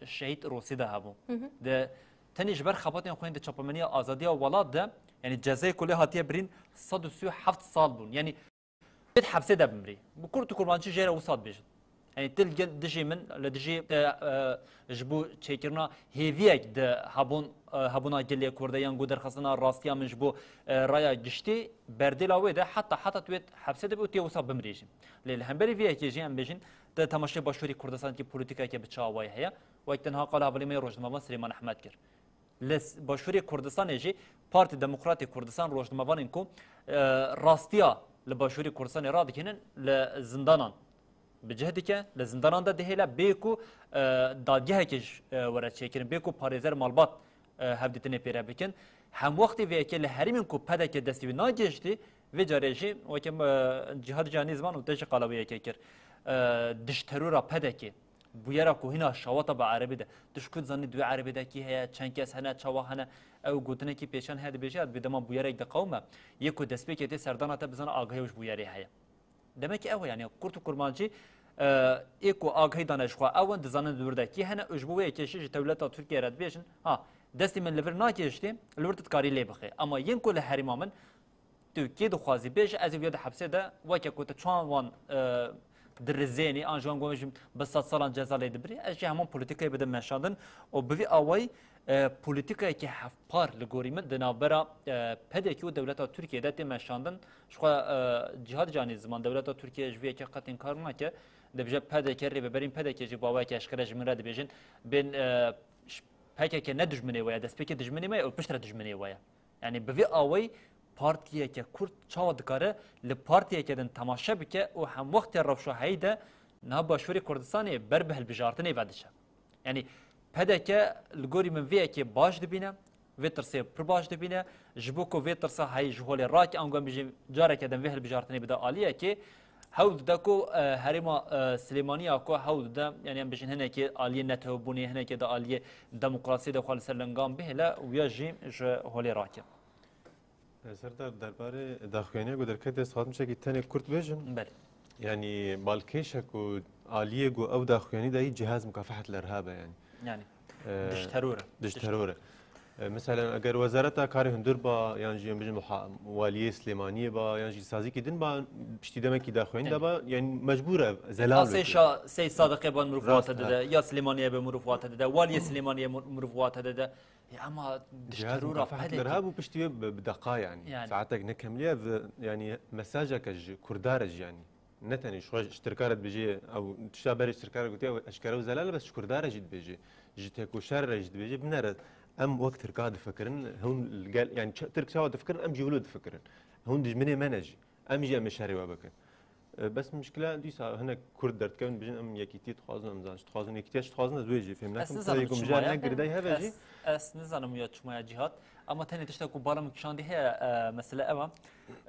e, Şehîd Rosî de hebû. Hı hı. Di, tenê ji ber xebatên xwe yên di çapemeniya azadiya welat de, yanî cezayê ku lê hatiye birîn sed û sî û heft sal bûn. Yanî Bêt hepsê de bimrî. Bi kurt û kurmancî jê re wisa dibêjin. Yanî tu li gel dijî min, li dijî te, e, ji bo çêkirina hêviyek di hebûn, e, hebûna gelê Kurd de yan ku derxistina rastiya min ji bo, e, raya giştî, berdêla wê de heta, heta tu yê hepsê de bî û tu yê wisa bimrî jî. Lê li hemberî vê yekê jî em bêjin, tu temaşê Başûrê Kurdistanekî polîtîkayeke bi çi awayî heye, wek tenha qala hevalê me yê rojnamevan Silêman Ehmed kir. Li s-, Başûrê Kurdistanê jî Partî Demokratê Kurdistan rojnamevanên ku, e, rastiya li Başûrê Kurdistanê radikînin li zindanan bi cih dike, li zindanan de dihêle bê ku, e, dadgehekê ji, e, were çêkirin, bê ku parêzer malbat, e, hevdîtinê pê re bikin. Hemwextê vê yekê li herêmên ku P D K destê wî nagihiştî, vê carê jî weke, e, Cîhad Canî ziman û te jî qala wê yekê kir. E, dij terora P D K. bûyera ku hîna şawata bi erebî de. Tu ji ku dizanî di wê erebê de kî heye, çend kes hene, çawa hene? Ew gotinekî pêşan heye dibêje, ez bi dema bûyerek diqewime. Yê ku destpêkê tê serdana te bizana agahî ew ji bûyerê heye. Demek ki ew e, yani kurt û kurmancî, e, ê ku agahî dane ji xwe ew in, dizanin li wir de kî hene û ji bo wê yekê jî ji dewleta Tirkiye re dibêjin, ha, destê min li vir nagihiştê, li wir tu dikarî lê bixê. Ama yên ku li herêma min, tu kê dixwazî bêje, ez ê wîya di hepsê de, weke ku tu çawan wan, e, dirizênî, an ji wan got jî bi sed salan ceza lê dibirî, ez jî heman polîtîkayê bidim meşandin û bi vî awayî, e, polîtîkayekî hevpar li gorî min di navbera, e, P D K û dewleta Tirkiye de tê meşandin. Ji xwe, e, Cîhad Canî ziman dewleta Tirkiye ji vê yekê qet înkar nake. Dibêje P D K, rêveberên P D K jî bi awayekî eşkere ji min re dibêjin, bên, e, ş-, P K K ne dijminê we ye, destpêkê dijminê me ye û piştre dijminê we ye. Yani bi vê awayî partiyeke kurd çawa dikare li partiyeke din temaşe bike û hemwextê rewşa heyî de niha Başûrê Kurdistanê ber bi hilbijartinê ve diçe. Yani P D K li gorî min vê yekê baş dibîne, vê tirsê pir baş dibîne. Ji bo ku vê tirsa heyî ji holê rake, ango em bijî careke din vê hilbijartinê bide aliyekê, hewl dide ku, e, herêma, e, Silêmaniya ku hewl dide, yani em bijîn hinekê aliyê netewebûnê, hinekê de aliyê demokrasiyê de xwe li ser lingan bihêle, wiya jî ji holê rake. Serdar, derbarê daxuyaniya ku derketê, ez dixwazim tiştekî tenê kurt bêjim. Belê. Yanî balkêş e ku aliyê ku ew daxuyanî dayî cihaz mukafehet el-irhab e yanî. Yanî, e, dij teror e. Dij teror e. E, meselen eger Wezareta Karê Hundir ba, yan jî em bijin muha-, Waliyê Silêmaniyê ba, yan jî sazîkî din ba, piştî demekî daxuyanî de ba, yanî mecbûr e, zelal bike. Ya Sêşa, Sêy Sadiqê ban mirov wate dide, ya Silêmaniyê be mirov wate dide, Waliyê Silêmaniyê mir-, mirov wate dide. Ya ama dij terora P D K. Cihaz mukafehet el-irhab û piştî wê bi, bi deqa yanî. Yanî. Saetek ne kemliye ve, yanî mesajeke ji Kurda re jî yanî. Ne tenê ji xwe ji Tirka re dibêjê, ew tişta berê ji Tirka re gotiye, ew eşkere û zelal e, bes ji Kurda re jî dibêjê. Ji têkoşer re jî dibêjê, binere em wek Tirka difikirin, hûn li gel, yanî ça-, Tirk çawa difikirin, em jî wilo difikirin. Hûn dijminê me ne jî. Em jî em ê şerê we bikin. E, bes mişkila dîsa hinek kurd derdikevin, bijin em yekîtiyê dixwazin, em zan çi dixwazin, yekîtiya çi dixwazin, ez wê jî fêm nakim. Ez nizanim çima ye. Girday heve jî. Ez, ez nizanim ya çima ye Cîhad. Ama tenê tişta ku bala min kişandî heye, e, mesele ev e.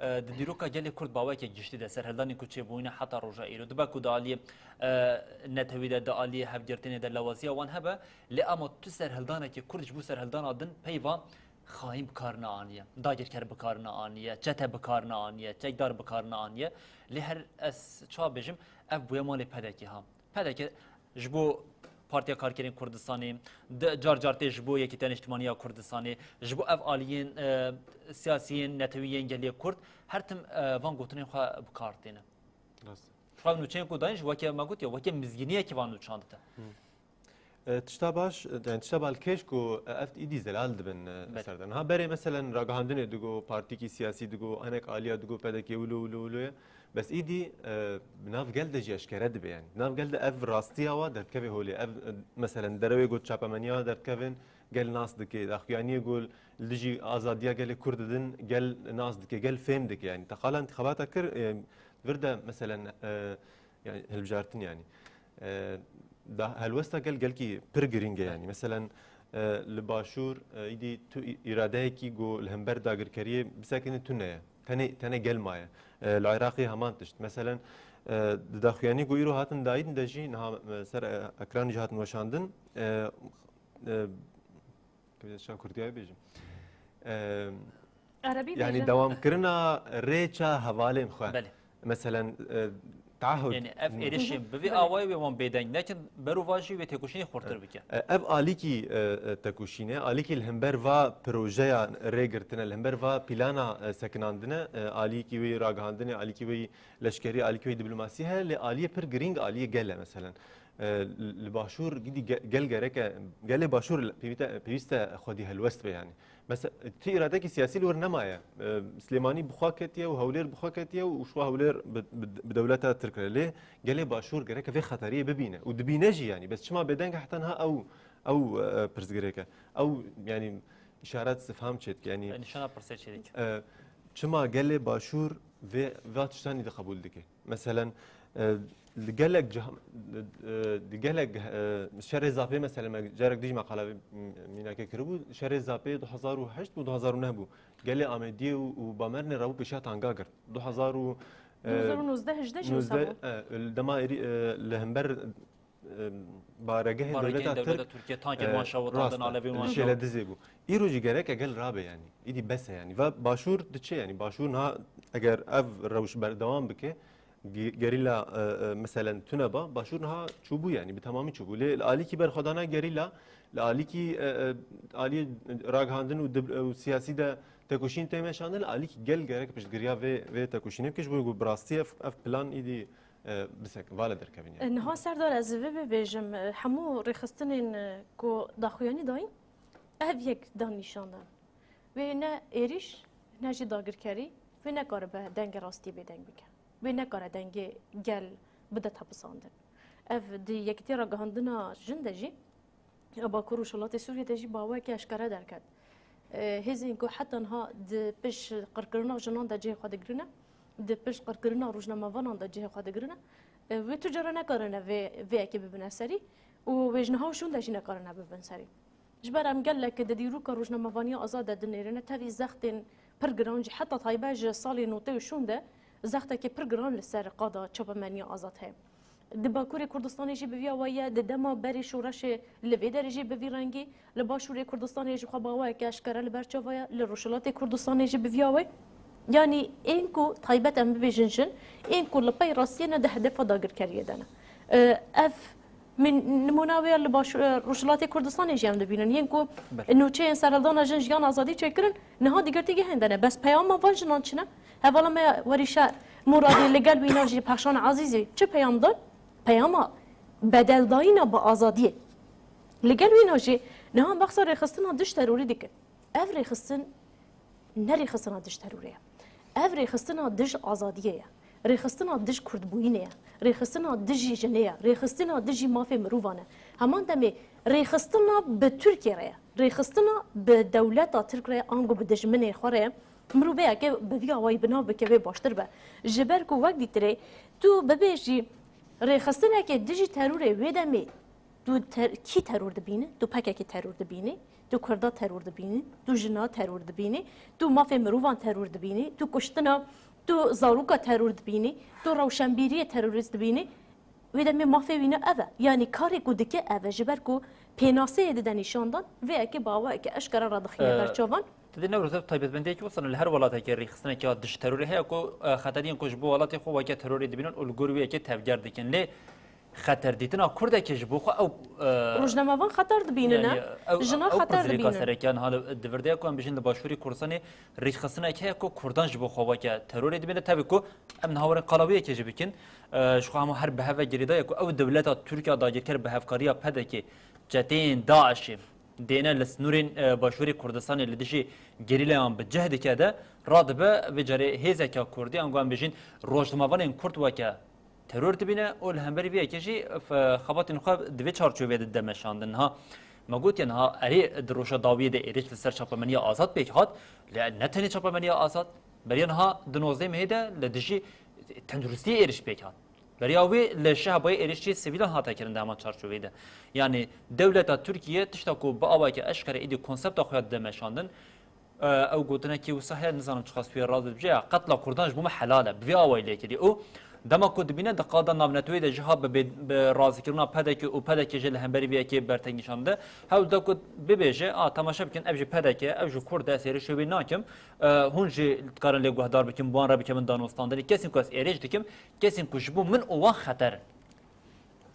E, di dîroka gelê kurd baweke giştî de serhildanê ku çêbûyîne heta roja îro. Dibe ku di aliyê, e, netewî de, di aliyê hevgirtinê de lawaziya wan hebe. Lê ama tu serhildanekê kurd ji bo serhildana din peyva xayîn bi kar neaniye, dagirker bi kar neaniye, çete bi kar neaniye, çekdar bi kar neaniye. Lê her ez ça bêjim, ev bûye malê P D K ha. P D K ji bo Partiya Karkerên Kurdistanê, di, car car tê ji bo Yekîtiya Niştimaniya Kurdistanê, ji bo ev aliyên, e, siyasiyên, netewî yên gelê Kurd, her tim, e, van gotinên xwe bi kar têne. Rast. Ji xwe nûçeyên ku dayîn jî weke me gotiye, weke mizgîniyekî van nûçan dide. Hı. E, tişta baş, e, yani tişta balkêş ku, e, ev îdî zelal dibin, e, Belê. Serdar. Niha berê meselen ragihandinê digo, partîkî siyasî digo, hinek aliya digo, P D K wilo, wilo, wilo ye. Bes îdî, e, bi nav gel de jî eşkere dibe yani. Nav gel de ev rastiya wa derdikeve holê. Ev, e, meselen derewê got çapemeniya derdikevin, gel nas dike. Daxuyaniyê got li dijî azadiya gelê Kurd didin, gel nas dike, gel fêm dike yani. Te qala întixabata kir, e, vir de meselen, e, Yani hilbijartin yani. E, da helwesta gel gelkî pir girîng e yani. Meselen, e, li Başûr, e, îdî tu î-, îradeyekî ku li hember dagirkeriyê bisekine tune ye. Tenê, tenê gel maye. E, li Iraqê heman tişt. Meselen, e, di daxuyanî ku îro hatin dayîn de jî niha, e, ser, e, ekranê jî hatin weşandin. E, e, Kurdî bêjim. E, Erebî yani bêje. Dewamkirina rêça hevalên xwe. Belê. Meselen, e, taahhud. Yani ev êrişên bi vî awayî wê wan bêdeng nekin, berovajî wê têkoşînê xurtir bike. E, ev alîkî, e, e, tekoşîne, alîkî li hember va projeya rêgirtine, li hember va plana, e, sekinandine, e, alîkî wê ragihandinê, alîkî wê leşkerî, alîkî wê diplomasî heye, lê aliyê pir girîng aliyê gel e meselen. E, li Başûr gidî ge-, gel gereke, gelê Başûr pêwîte-, pêwîste xwedî helwest be yani. Mesela, tu îradekî siyasî li wir nemaye. E, Silêmanî bi xwe ketiye û Hewlêr bi xwe ketiye û ji xwe Hewlêr bi, bi, bi dewleta Tirk re. Lê gelê Başûr gereke vê xeteriyê bibîne û dibîne jî yani. Bes çima bêdeng e heta niha ew, ew, e, pirsgirêk e. Ew yani îşaret stifham çêdike yani. E, nîşana pirsê çêdike. E, çima gelê Başûr vê, va tiştanî de qebûl dike? Meselen, e, li gelek cih-, e, li gelek, e, şerê Zapê, meselen, me carek dî jî meqala vê mînakê kiribû, şerê Zapê du hezar û heşt bû, du hezar û neh bû. Gelê Amêdiyê û, û Bamernê rabû pêşiya tanga girt. Du hezar û, e, du hezar û nozdeh hejdeh jî wisa bû. E, li dema êrî, e, li hember e, baregehên Baregehên dewleta dewleta Tirk, Tirkiye tankên e, wan şewitandin, rast e, alevên wan şewit. Şêle dizê bû. Îro jî gerek egel rabe yanî. Îdî bes e yanî. Ve başûr diçe yanî. Başûr niha eger ev rewş berdewam bike, ge-, gerîla, e, e, meselen tune ba, başûr niha çûbû yanî, bi temamî çûbû. Lê li alîkî berxwedana gerîla, li alîkî, e, e, alî ragihandin û dib-, û siyasî de tekoşîn tê meşandin, li alîkî gel gerek piştgiriya vê, vê tekoşînê bike, ji bo ku bi rastî ev, ev plan îdî, e, bisek, vala derkevin yanî. E, niha Serdar, ez vê bibêjim, e, hemû rêxistinên, e, ku daxuyanî dayîn, ev yek da nîşan dan. Wê ne êrîş, ne jî dagirkerî, wê nekaribe dengê rastiyê bêdeng bike. Wê nekare dengê gel bide tepisandin. Ev di Yekîtiya Ragihandina Jin de jî, ya Bakur Rojhilatê Sûriyê de jî bi awayekî eşkere derket. E, hêzên ku heta niha di pişt qirkirina jinan de cihê xwe digirine, di pişt qirkirina rojnamevanan de cihê xwe digirine, e, wê tu cara nekarine vê, vê yekê bibine serî û wê ji niha û şûn de jî nekarine bibin serî. Ji ber em gelek di dîroka rojnamevaniya azad de dinêrine, tevî zextên pir giran jî heta taybet ji salê notê û şûn de zextekê pir giran li ser qada çapemeniya azad heye. Di Bakurê Kurdistanê jî bi vî awayî ye, di dema berê şoreşê li vê derê jî bi vî rengî, li Başûrê Kurdistanê jî xwe bi awayeke eşkere li ber çava ye, li Rojhilatê Kurdistanê jî bi vî awayî. Yanî ên ku taybet em bibêjin jin, ên ku li pey rastiyê ne di hedefa dagirkeriyê de ne. Ev Min, nimûna wê ya li baş, e, Rojhilatê Kurdistanê jî em dibînin. Yên ku Belê. nûçeyên serhildana jin jiyan azadî çêkirin, niha di girtîgehên de ne. Bes peyama van jinan çi ne? Hevala me ya Werîşe Muradî li gel wîna jî Pexşan Ezîzî çi peyam dan? Peyama bedeldayîna bi azadiyê. Li gel wîna jî niha behsa rêxistina dij terorî dikin. Ev rêxistin ne rêxistina dij terorê ye. Ev rêxistina dij azadiyê ye. Rêxistina dij kurdbûyînê ye. Rêxistina dijî jinê ye. Rêxistina dijî mafê mirovan e. Heman demê rêxistina bi Tirkiyê re ye. Rêxistina bi dewleta Tirk re ye, ango bi dijminê xwe re ye. Mirov vê yekê bi vî awayî bi nav bike, wê baştir be. Ji ber ku wek dîtirê tu bibêjî rêxistinekê dijî terorê wê demê Tu ter-, kî teror dibîne? Tu P K K teror dibînî, tu Kurda teror dibînî, tu jina teror dibînî, tu mafê mirovan teror dibînî, tu kuştina, tu zaroka teror dibînî, tu rewşenbîriyê terorîst dibînî. Wê demê mafê wî ne ev e. Yanî karê ku dike ev e, ji ber ku pênaseyê dide nîşandan, vê yekê bi awayeke eşkere radixîne Ee, ber çavan. Tu dê Newroz, ev taybetmendiyekî wisa ne, li her welatekê rêxistineke ya dij terorê heye ku, e, xeteriyên ku ji bo welatê xwe weke terorê dibînin û li gor wê yekê tevger dikin. Lê xeterdîtina Kurdekê ji bo xwe ew, e, Rojnamevan xeter dibînin, yanî, e? ew, Jina ew xeter pirsgirêka dibînin. Sereke ya niha li, di vir de ye ku em bijîn li Başûrê Kurdistanê rêxistineke heye ku Kurdan ji bo xwe weke terorê dibîne. Tevî ku em niha werin qala wê yekê jî bikin. E, ji xwe hemû her bi hev ve girêdayî ye ku ew dewleta Tirk ya dagirker bi hevkariya P D K, çeteyên DAIŞê, dêne li snorên, e, Başûrê Kurdistanê li dijî gerîlayan bi cih dike de, radibe vê carê hêzeke Kurdî, ango em bijîn rojnamevanên Kurd weke teror dibîne û li hemberî vê yekê jî f-, xebatên xwe di vê çarçoveyê de dide meşandin. Niha me gotiye, niha erê di roja dawiyê de êrîş li ser çapemeniya azad pêk hat, lê ne tenê çapemeniya azad, beriya niha di nozdeh mehê de li dijî tenduristiyê êrîş pêk hat. Beriya wê li Şehbayê êrîşî sivîlan hate kirin di heman çarçoveyê de. Yanî dewleta Tirkiye tişta ku bi awayeke eşkere êdî konsepta xwe ya dide meşandin, e, ew gotinekî wisa heye, nizanim çiqas wê rast bibêje, ya qetla Kurdan ji bo me helal e, bi vê awayî lê kirî. Û dema ku dibîne di qada navneteweyê de jî ha bi bê-, bi razîkirina P D K û P D K jî li hemberî vê yekê bertengîşan de, hewl da ku bibêje, a, temaşe bikin, ev jî P D K, ev jî Kurd e, ez êrîşê wê nakim, e, hûn jî dikarin lê guhdar bikin, bi wan re bikevin danûstandinê. Kesên ku ez êrîş dikim, kesên ku ji bo min û wan xeter in.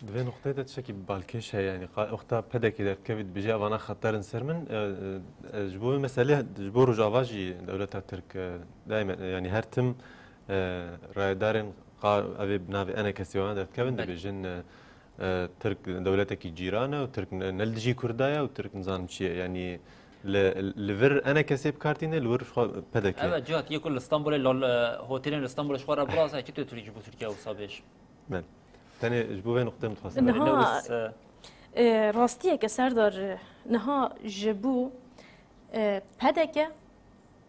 Di vê nuqteyê de tiştekî balkêş heye, yanî qa-, wexta P D K derdikevî dibêje, evana xeter in ser min, e, e, ji bo vê meselê, ji bo Rojava jî dewleta Tirk, e, daîme, e, yanî her tim, e, rayedarên qa-, evê bi navê enekesê wana derdikevin, Belê. dibêjin, e, e, Tirk dewletekî cîran e û Tirk ne, ne li dijî Kurda ye û Tirk nizanim çi ye. Yanî li, li vir enekesê bi kar tîne, li wir xwe P D K. Evet, Cihat, yê ku li Stenbolê, lal, e, hotelên li Stenbolê ji xwe re birazê, hekî tu Tirk ji bo Tirkiye wisa bêj. Belê. Tenê ji bo vê nuqtê min dixwest Niha, Newroz, e, e, rastiyeke Serdar, e, niha ji bo, e, P D K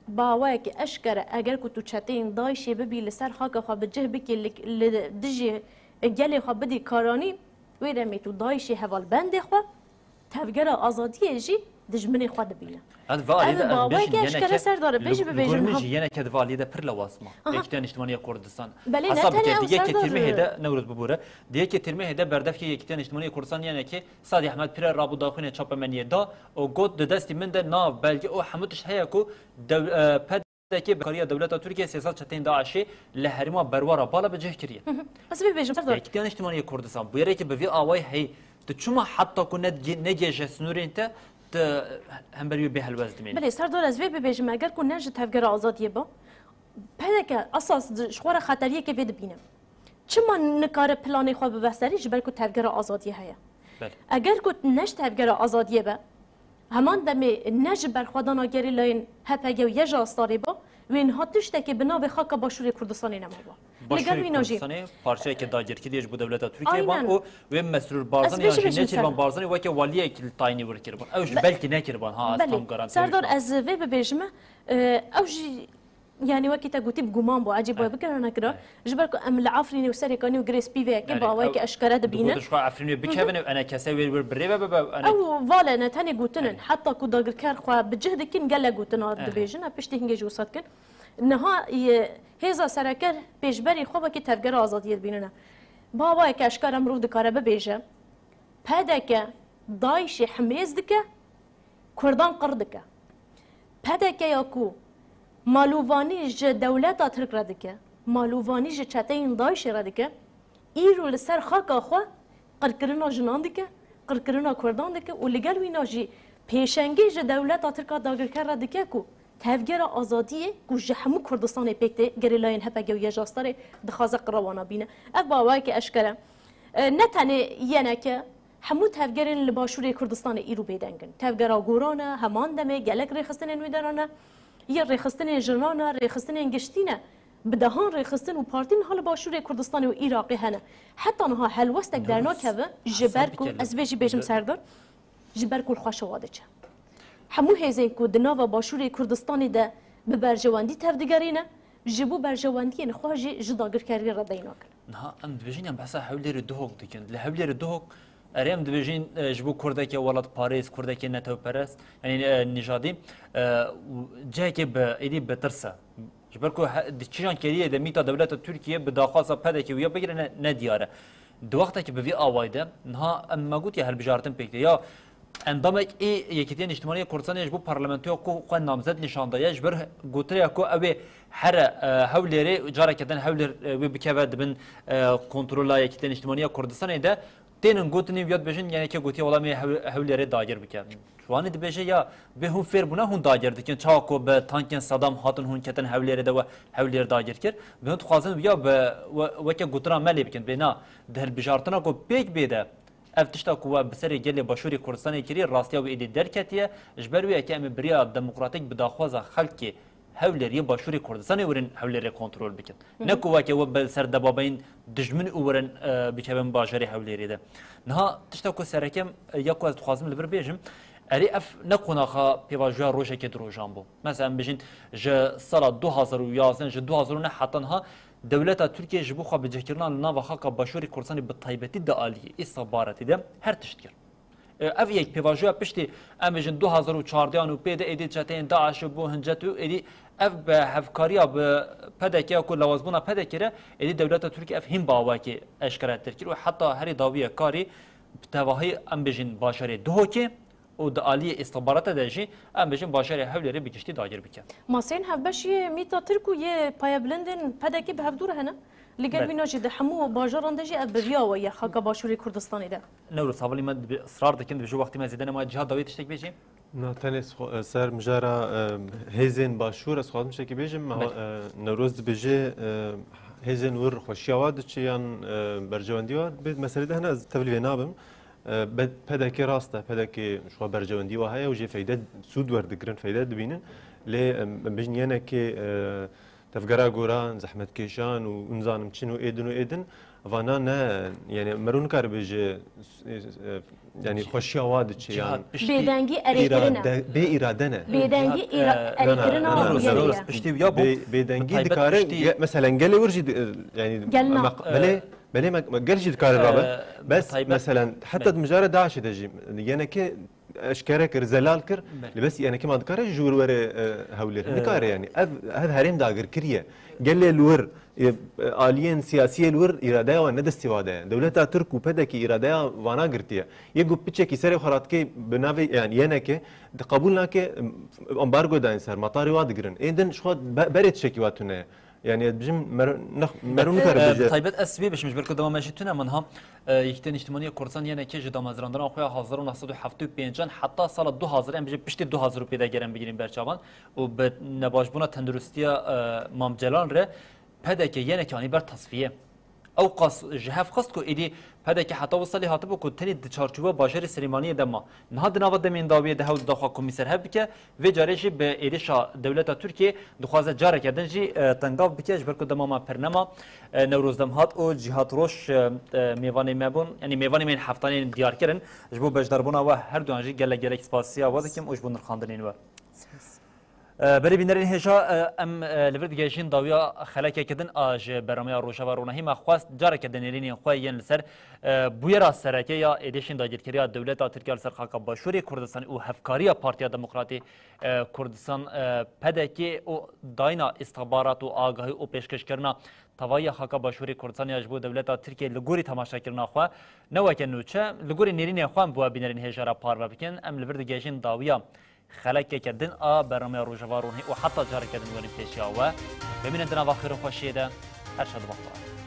bi awayeke eşkere, eger ku tu çeteyên DAIŞê bibî, li ser xaka xwe bi cih bikî, li, li dijî gelê xwe bidî karanî, wê demê tu DAIŞê hevalbendê xwe, tevgera azadiyê jî dijminê xwe dibîne. Ev va alî de, ev bawayeke eşkere, Serdar, bêjî bibêjin, ha. Jî yeneke di va alî de pir lewaz ma. Aha. Yekîtiya Niştimanî ya Kurdistan. Belê, ne tenê ew, Serdar. Di yekê tirmehê de, Newroz bibûre, di yekê tirmehê de berdevkê Yekîtiya Niştimanî ya Kurdistan yenekê Sadî Ehmed Pîre rabû daxwînê çapemeniyê da û got, di destî min de nav, belge û hemû tişt heye ku dew-, e, P D K bi kariya dewleta Tirkiye sê sed çeteyên DAIŞê li herêma Berwara Bala bi cih kiriye. Hı hı. Ez vê bêjim, Serdar. Yekîtiya Niştimanî ya Kurdistan, bûyereke bi vî awayî heyî, tu çima heta ku ne, negêje sinûrên te, tu hember wê bê helwest dimînî? Belê, Serdar, ez vê bibêjim, eger ku ne ji Tevgera Azadiyê ba, P D K esas di, ji xwe re xeteriyeke vê dibîne. Çima nikare planê xwe bibe serî? Ji ber ku Tevgera Azadiyê heye. Belê. Eger ku ne ji Tevgera Azadiyê be, heman demê ne ji berxwedana gerîlayên H P G û Y J A Starê be, wê niha tiştekê bi navê xaka Başûrê Kurdistanê nemaba. Li gel wîna jî. Başûrê Kurdistanê parçeyeke dagirkirî ye ji bo dewleta Tirkiyê ban û wê Mesrûr Barzanî yan jî Nêçîrvan Barzanî weke waliyek li tayînî wir kiribûn. Ew jî belkî nekiribûn, ha, ez tam garantiya wî. Belê. Serdar, ez vê bibêjime, e, ew jî, yanî wekî te gotî bi guman bû, ecêb we bikira nekira. Ji ber ku em li Efrînê û Serêkanî û Girê Spî vê yekê bi awayekî eşkere dibînin. Dibû ji xwe Efrînê bikevin û enekese wê wir bi rê ve bibe, enek- Ew vale ne tenê gotin in. Heta ku dagirker xwe bi cih dikin, gelek gotina dibêjin, em piştî hingê jî wisa dikin. Niha, e, hêza sereke pêşberî xwe wekî Tevgera Azadiyê dibînine. Bi awayeke eşkere mirov dikare bibêje, P D K DAIŞê himêz dike, Kurdan qir dike. P D K ya ku malûvanî ji dewleta Tirk re dike, malûvanî ji çeteyên DAIŞê re dike, îro li ser xaka xwe qirkirina jinan dike, qirkirina Kurdan dike û li gel wîna jî pêşengê ji dewleta Tirk a dagirker re dike ku Tevgera Azadiyê ku ji hemû Kurdistanê pêk tê, gerîlayên H P G û Y J A Starê dixwaze qira wana bîne. Ev bi awayekî eşkere. E, ne tenê yeneke, hemû tevgerên li Başûrê Kurdistanê îro bêdeng in. Tevgera Goran e, heman demê gelek rêxistinên wî deran e. Yên rêxistinên jinan e, rêxistinên giştî ne. Bi dehan rêxistin û partî niha li Başûrê Kurdistanê û Iraqê hene. Heta niha helwestek dernakeve, ji ber ku, ez vê jî bêjim, Serdar, ji ber ku li xwe şewa diçe. Hemû hêzên ku di nava Başûrê Kurdistanê de bi berjewendî tevdigerîne, ji bo berjewendiyên xwe jî ji dagirkeriyê re dey nakin. Niha em dibêjin, em behsa Hewlêrê Duhok dikin. Li Hewlêrê Duhok, erê, em dibêjin, e, ji bo kurdeke welatparêz, kurdeke netewperest, yanî, e, nijadî, e, cihekê bi, êdî bi tirs e. Ji ber ku he-, di kîjan keriyê de mîta dewleta Tirkiye bi daxwaza P D K wî ya bigire ne, ne diyar e. Di wextekî bi vî awayî de, niha em me gotiye hilbijartin pêk tê. Ya endamek ê Yekîtiya Niştimanî ya Kurdistanê ji bo parlamentoya ku xwe namzet nîşan daye, ji ber gotineya ku ew ê here, e, Hewlêrê, careke din Hewlêr, e, wê bikeve di bin, e, kontrola Yekîtiya Niştimanî ya Kurdistanê de, tênin gotinê wî ya dibêjin, yenekê gotiye wela em ê Hew-, Hewlêrê dagir bike. Wanî dibêje ya bê hûn fêr bûne, hûn dagir dikin. Çawa ku bi tankên Sedam hatin hûn ketin Hewlêrê de we Hewlêr dagir kir. Bê hûn dixwazin ya bi we-, weke gotina me lê bikin. Bê na, di hilbijartina ku pêk bê de ev tişta ku we bi serê gelê Başûrê Kurdistanê kirî, rastiya wê êdî derketiye. Ji ber wê yekê em ê bi riya demokratîk bi daxwaza xelkê Hewlêriyê Başûrê Kurdistanê werin Hewlêrê kontrol bikin. Hı hı. Ne ku weke we bi ser debabeyên dijmin û werin, e, bikevin bajarê Hewlêrê de. Niha tişta ku sereke em, e, ya ku ez dixwazim li vir bêjim, erê ev ne qonaxa pêvajoya rojekê du rojan bû. Mesela em bêjin ji sala du hazar û yazdeh, ji du hazar û neh heta niha dewleta Tirkiye ji bo xwe bicihkirina li nava xaka Başûrê Kurdistanê bi taybetî di aliyê îstixbaratê de her tişt kir. E, ev yek pêvajoya piştî, em bêjin, du hazar û çardeh an û pê de êdî çeteyên DAIŞ û bo hincet û êdî ev bi hevkariya bi P D K ya ku lawazbûna P D K re, êdî dewleta Tirkî ev hîn bi awayekî eşkeretir kir û heta herî dawiyê karî bi tevahî, em bêjin, bajarê Duhokê û di aliyê îstixbarata de jî, em bêjin, bajarê Hewlêrê bi giştî dagir bike. Maseyên hevbeş yê mîta Tirk û yê payebilindên P D K bi hevdû re hene. Li gel wîna jî di hemû bajaran de jî ev bi vî awayî ye, xaka Başûrê Kurdistanê de. Newroz, hevalî me dibe-, israr dikin, dibêje wextê me zêde nema, ciha dawiyê tiştek bêjî? Na, tenê sixwa-, ser mijara, e, hêzên Başûr ez xwazim tiştekî bêjim. Belê. E, Newroz dibêje, e, hêzên wir xweşiya wa diçe yan, e, berjewendî wa, dibê meselê de hene, ez tevlî vê nabim. E, be-, P D K rast e, P D K ji xwe berjewendî wa heye û jê feyde, sûd werdigirin, feyde dibînin. Lê, e, em bêjin yenekê, e, Tevgera Goran, zehmetkêşan û nizanim çin û êdin û êdin, vana ne, yani mero nikare bêje, e, e, yani xweşiya wa diçe, yan piştî bêdengî erêkirin e. Bê îrade ne. Bêdengî îra-, e, erêkirina wî ye. Piştî ya bû. Bê-, bêdengî dikare, piştî ge-, meselen gelê wir jî di-, e, yani gel na. Mek-, e, belê, belê me-, me-, gel jî dikare, e, rabe. Bes, taybet, meselen heta di mijara DAIŞê de jî, yeneke eşkere kir, zelal kir. Belê. Li bes yenekê ma dikare ji wir were e, Hewlêr. E, Nikare yani. Ev, ev herêm dagirkirî ye. Gelê li wir, e, e, aliyên siyasiyê li wir îradeya wan ne destî wa de ye. Dewleta Tirk û P D K îradeya wana girtiye. Yê ku piçekî serê xwe radikê bi navê, yani yenekê, di qebûl nake, ambargo dayên ser, matarê wa digirin. Ê din ji xwe be- berê tişekî wa tune ye. Yani ez bijim mer- nex- mero nikare E, bêje. Bi taybet ez sibê bişim ji ber ku dema me jî tune min ha. E, Yekîtiya Niştimanî ya Kurdistanê yenekê ji damezrandina xwe ya hezar û neh sed û heft û pêncan heta sala du hazar, em bijin piştî du hazar û pênc de ger em bigirîn ber çavan û bi nebaşbûna tenduristiya e, Mam Celal re P D K yenekê anî ber tasfiye. Ew qas ji hev xist ku êdî P D K heta wisa lê hatibû ku tenê di çarçoveya bajarê Silêmaniyê de ma. Niha di nava demên dawiyê de hewl dida xwe komîser hev bike, vê carê jî bi êrişa dewleta Tirkiyê dixwaze careke din jî e, tengav bike, ji ber ku dema me pir nema. E, Newroz Demhat û Cîhat Roş e, e, mêvanê me bûn, yanî mêvanê me yên heftanê yên diyar kirin. Ji bo beşdarbûna we herduyan jî gelek gelek spasiya we dikim û ji bo nirxandinên we. E, Berê bînerên hêja, e, em e, li vir digihêjin dawiya xelekeke din a ji bernameya Rojava Ronahî. Me xwest careke din nêrînên xwe yên li ser e, bûyera sereke ya êdîşên dagirkeriya dewleta Tirkiye li ser xaka Başûrê Kurdistanê û hevkariya Partiya Demokratê e, Kurdistan e, P D K û dayna îstixbarat û agahî û pêşkêşkirina tevahiya xaka Başûrê Kurdistanê ya ji bo dewleta Tirkiye li gorî temaşekirina xwe ne weke nûçe, li gorî nêrînên xwe em bi we bînerên hêja re parve bikin. Em li vir digihêjin dawiya xelekeke din a bernameya Rojava Ronahî û heta careke din werin pêşiya we. Bimînin di nava xêr û xweşiyê de. Her şad û bextewar.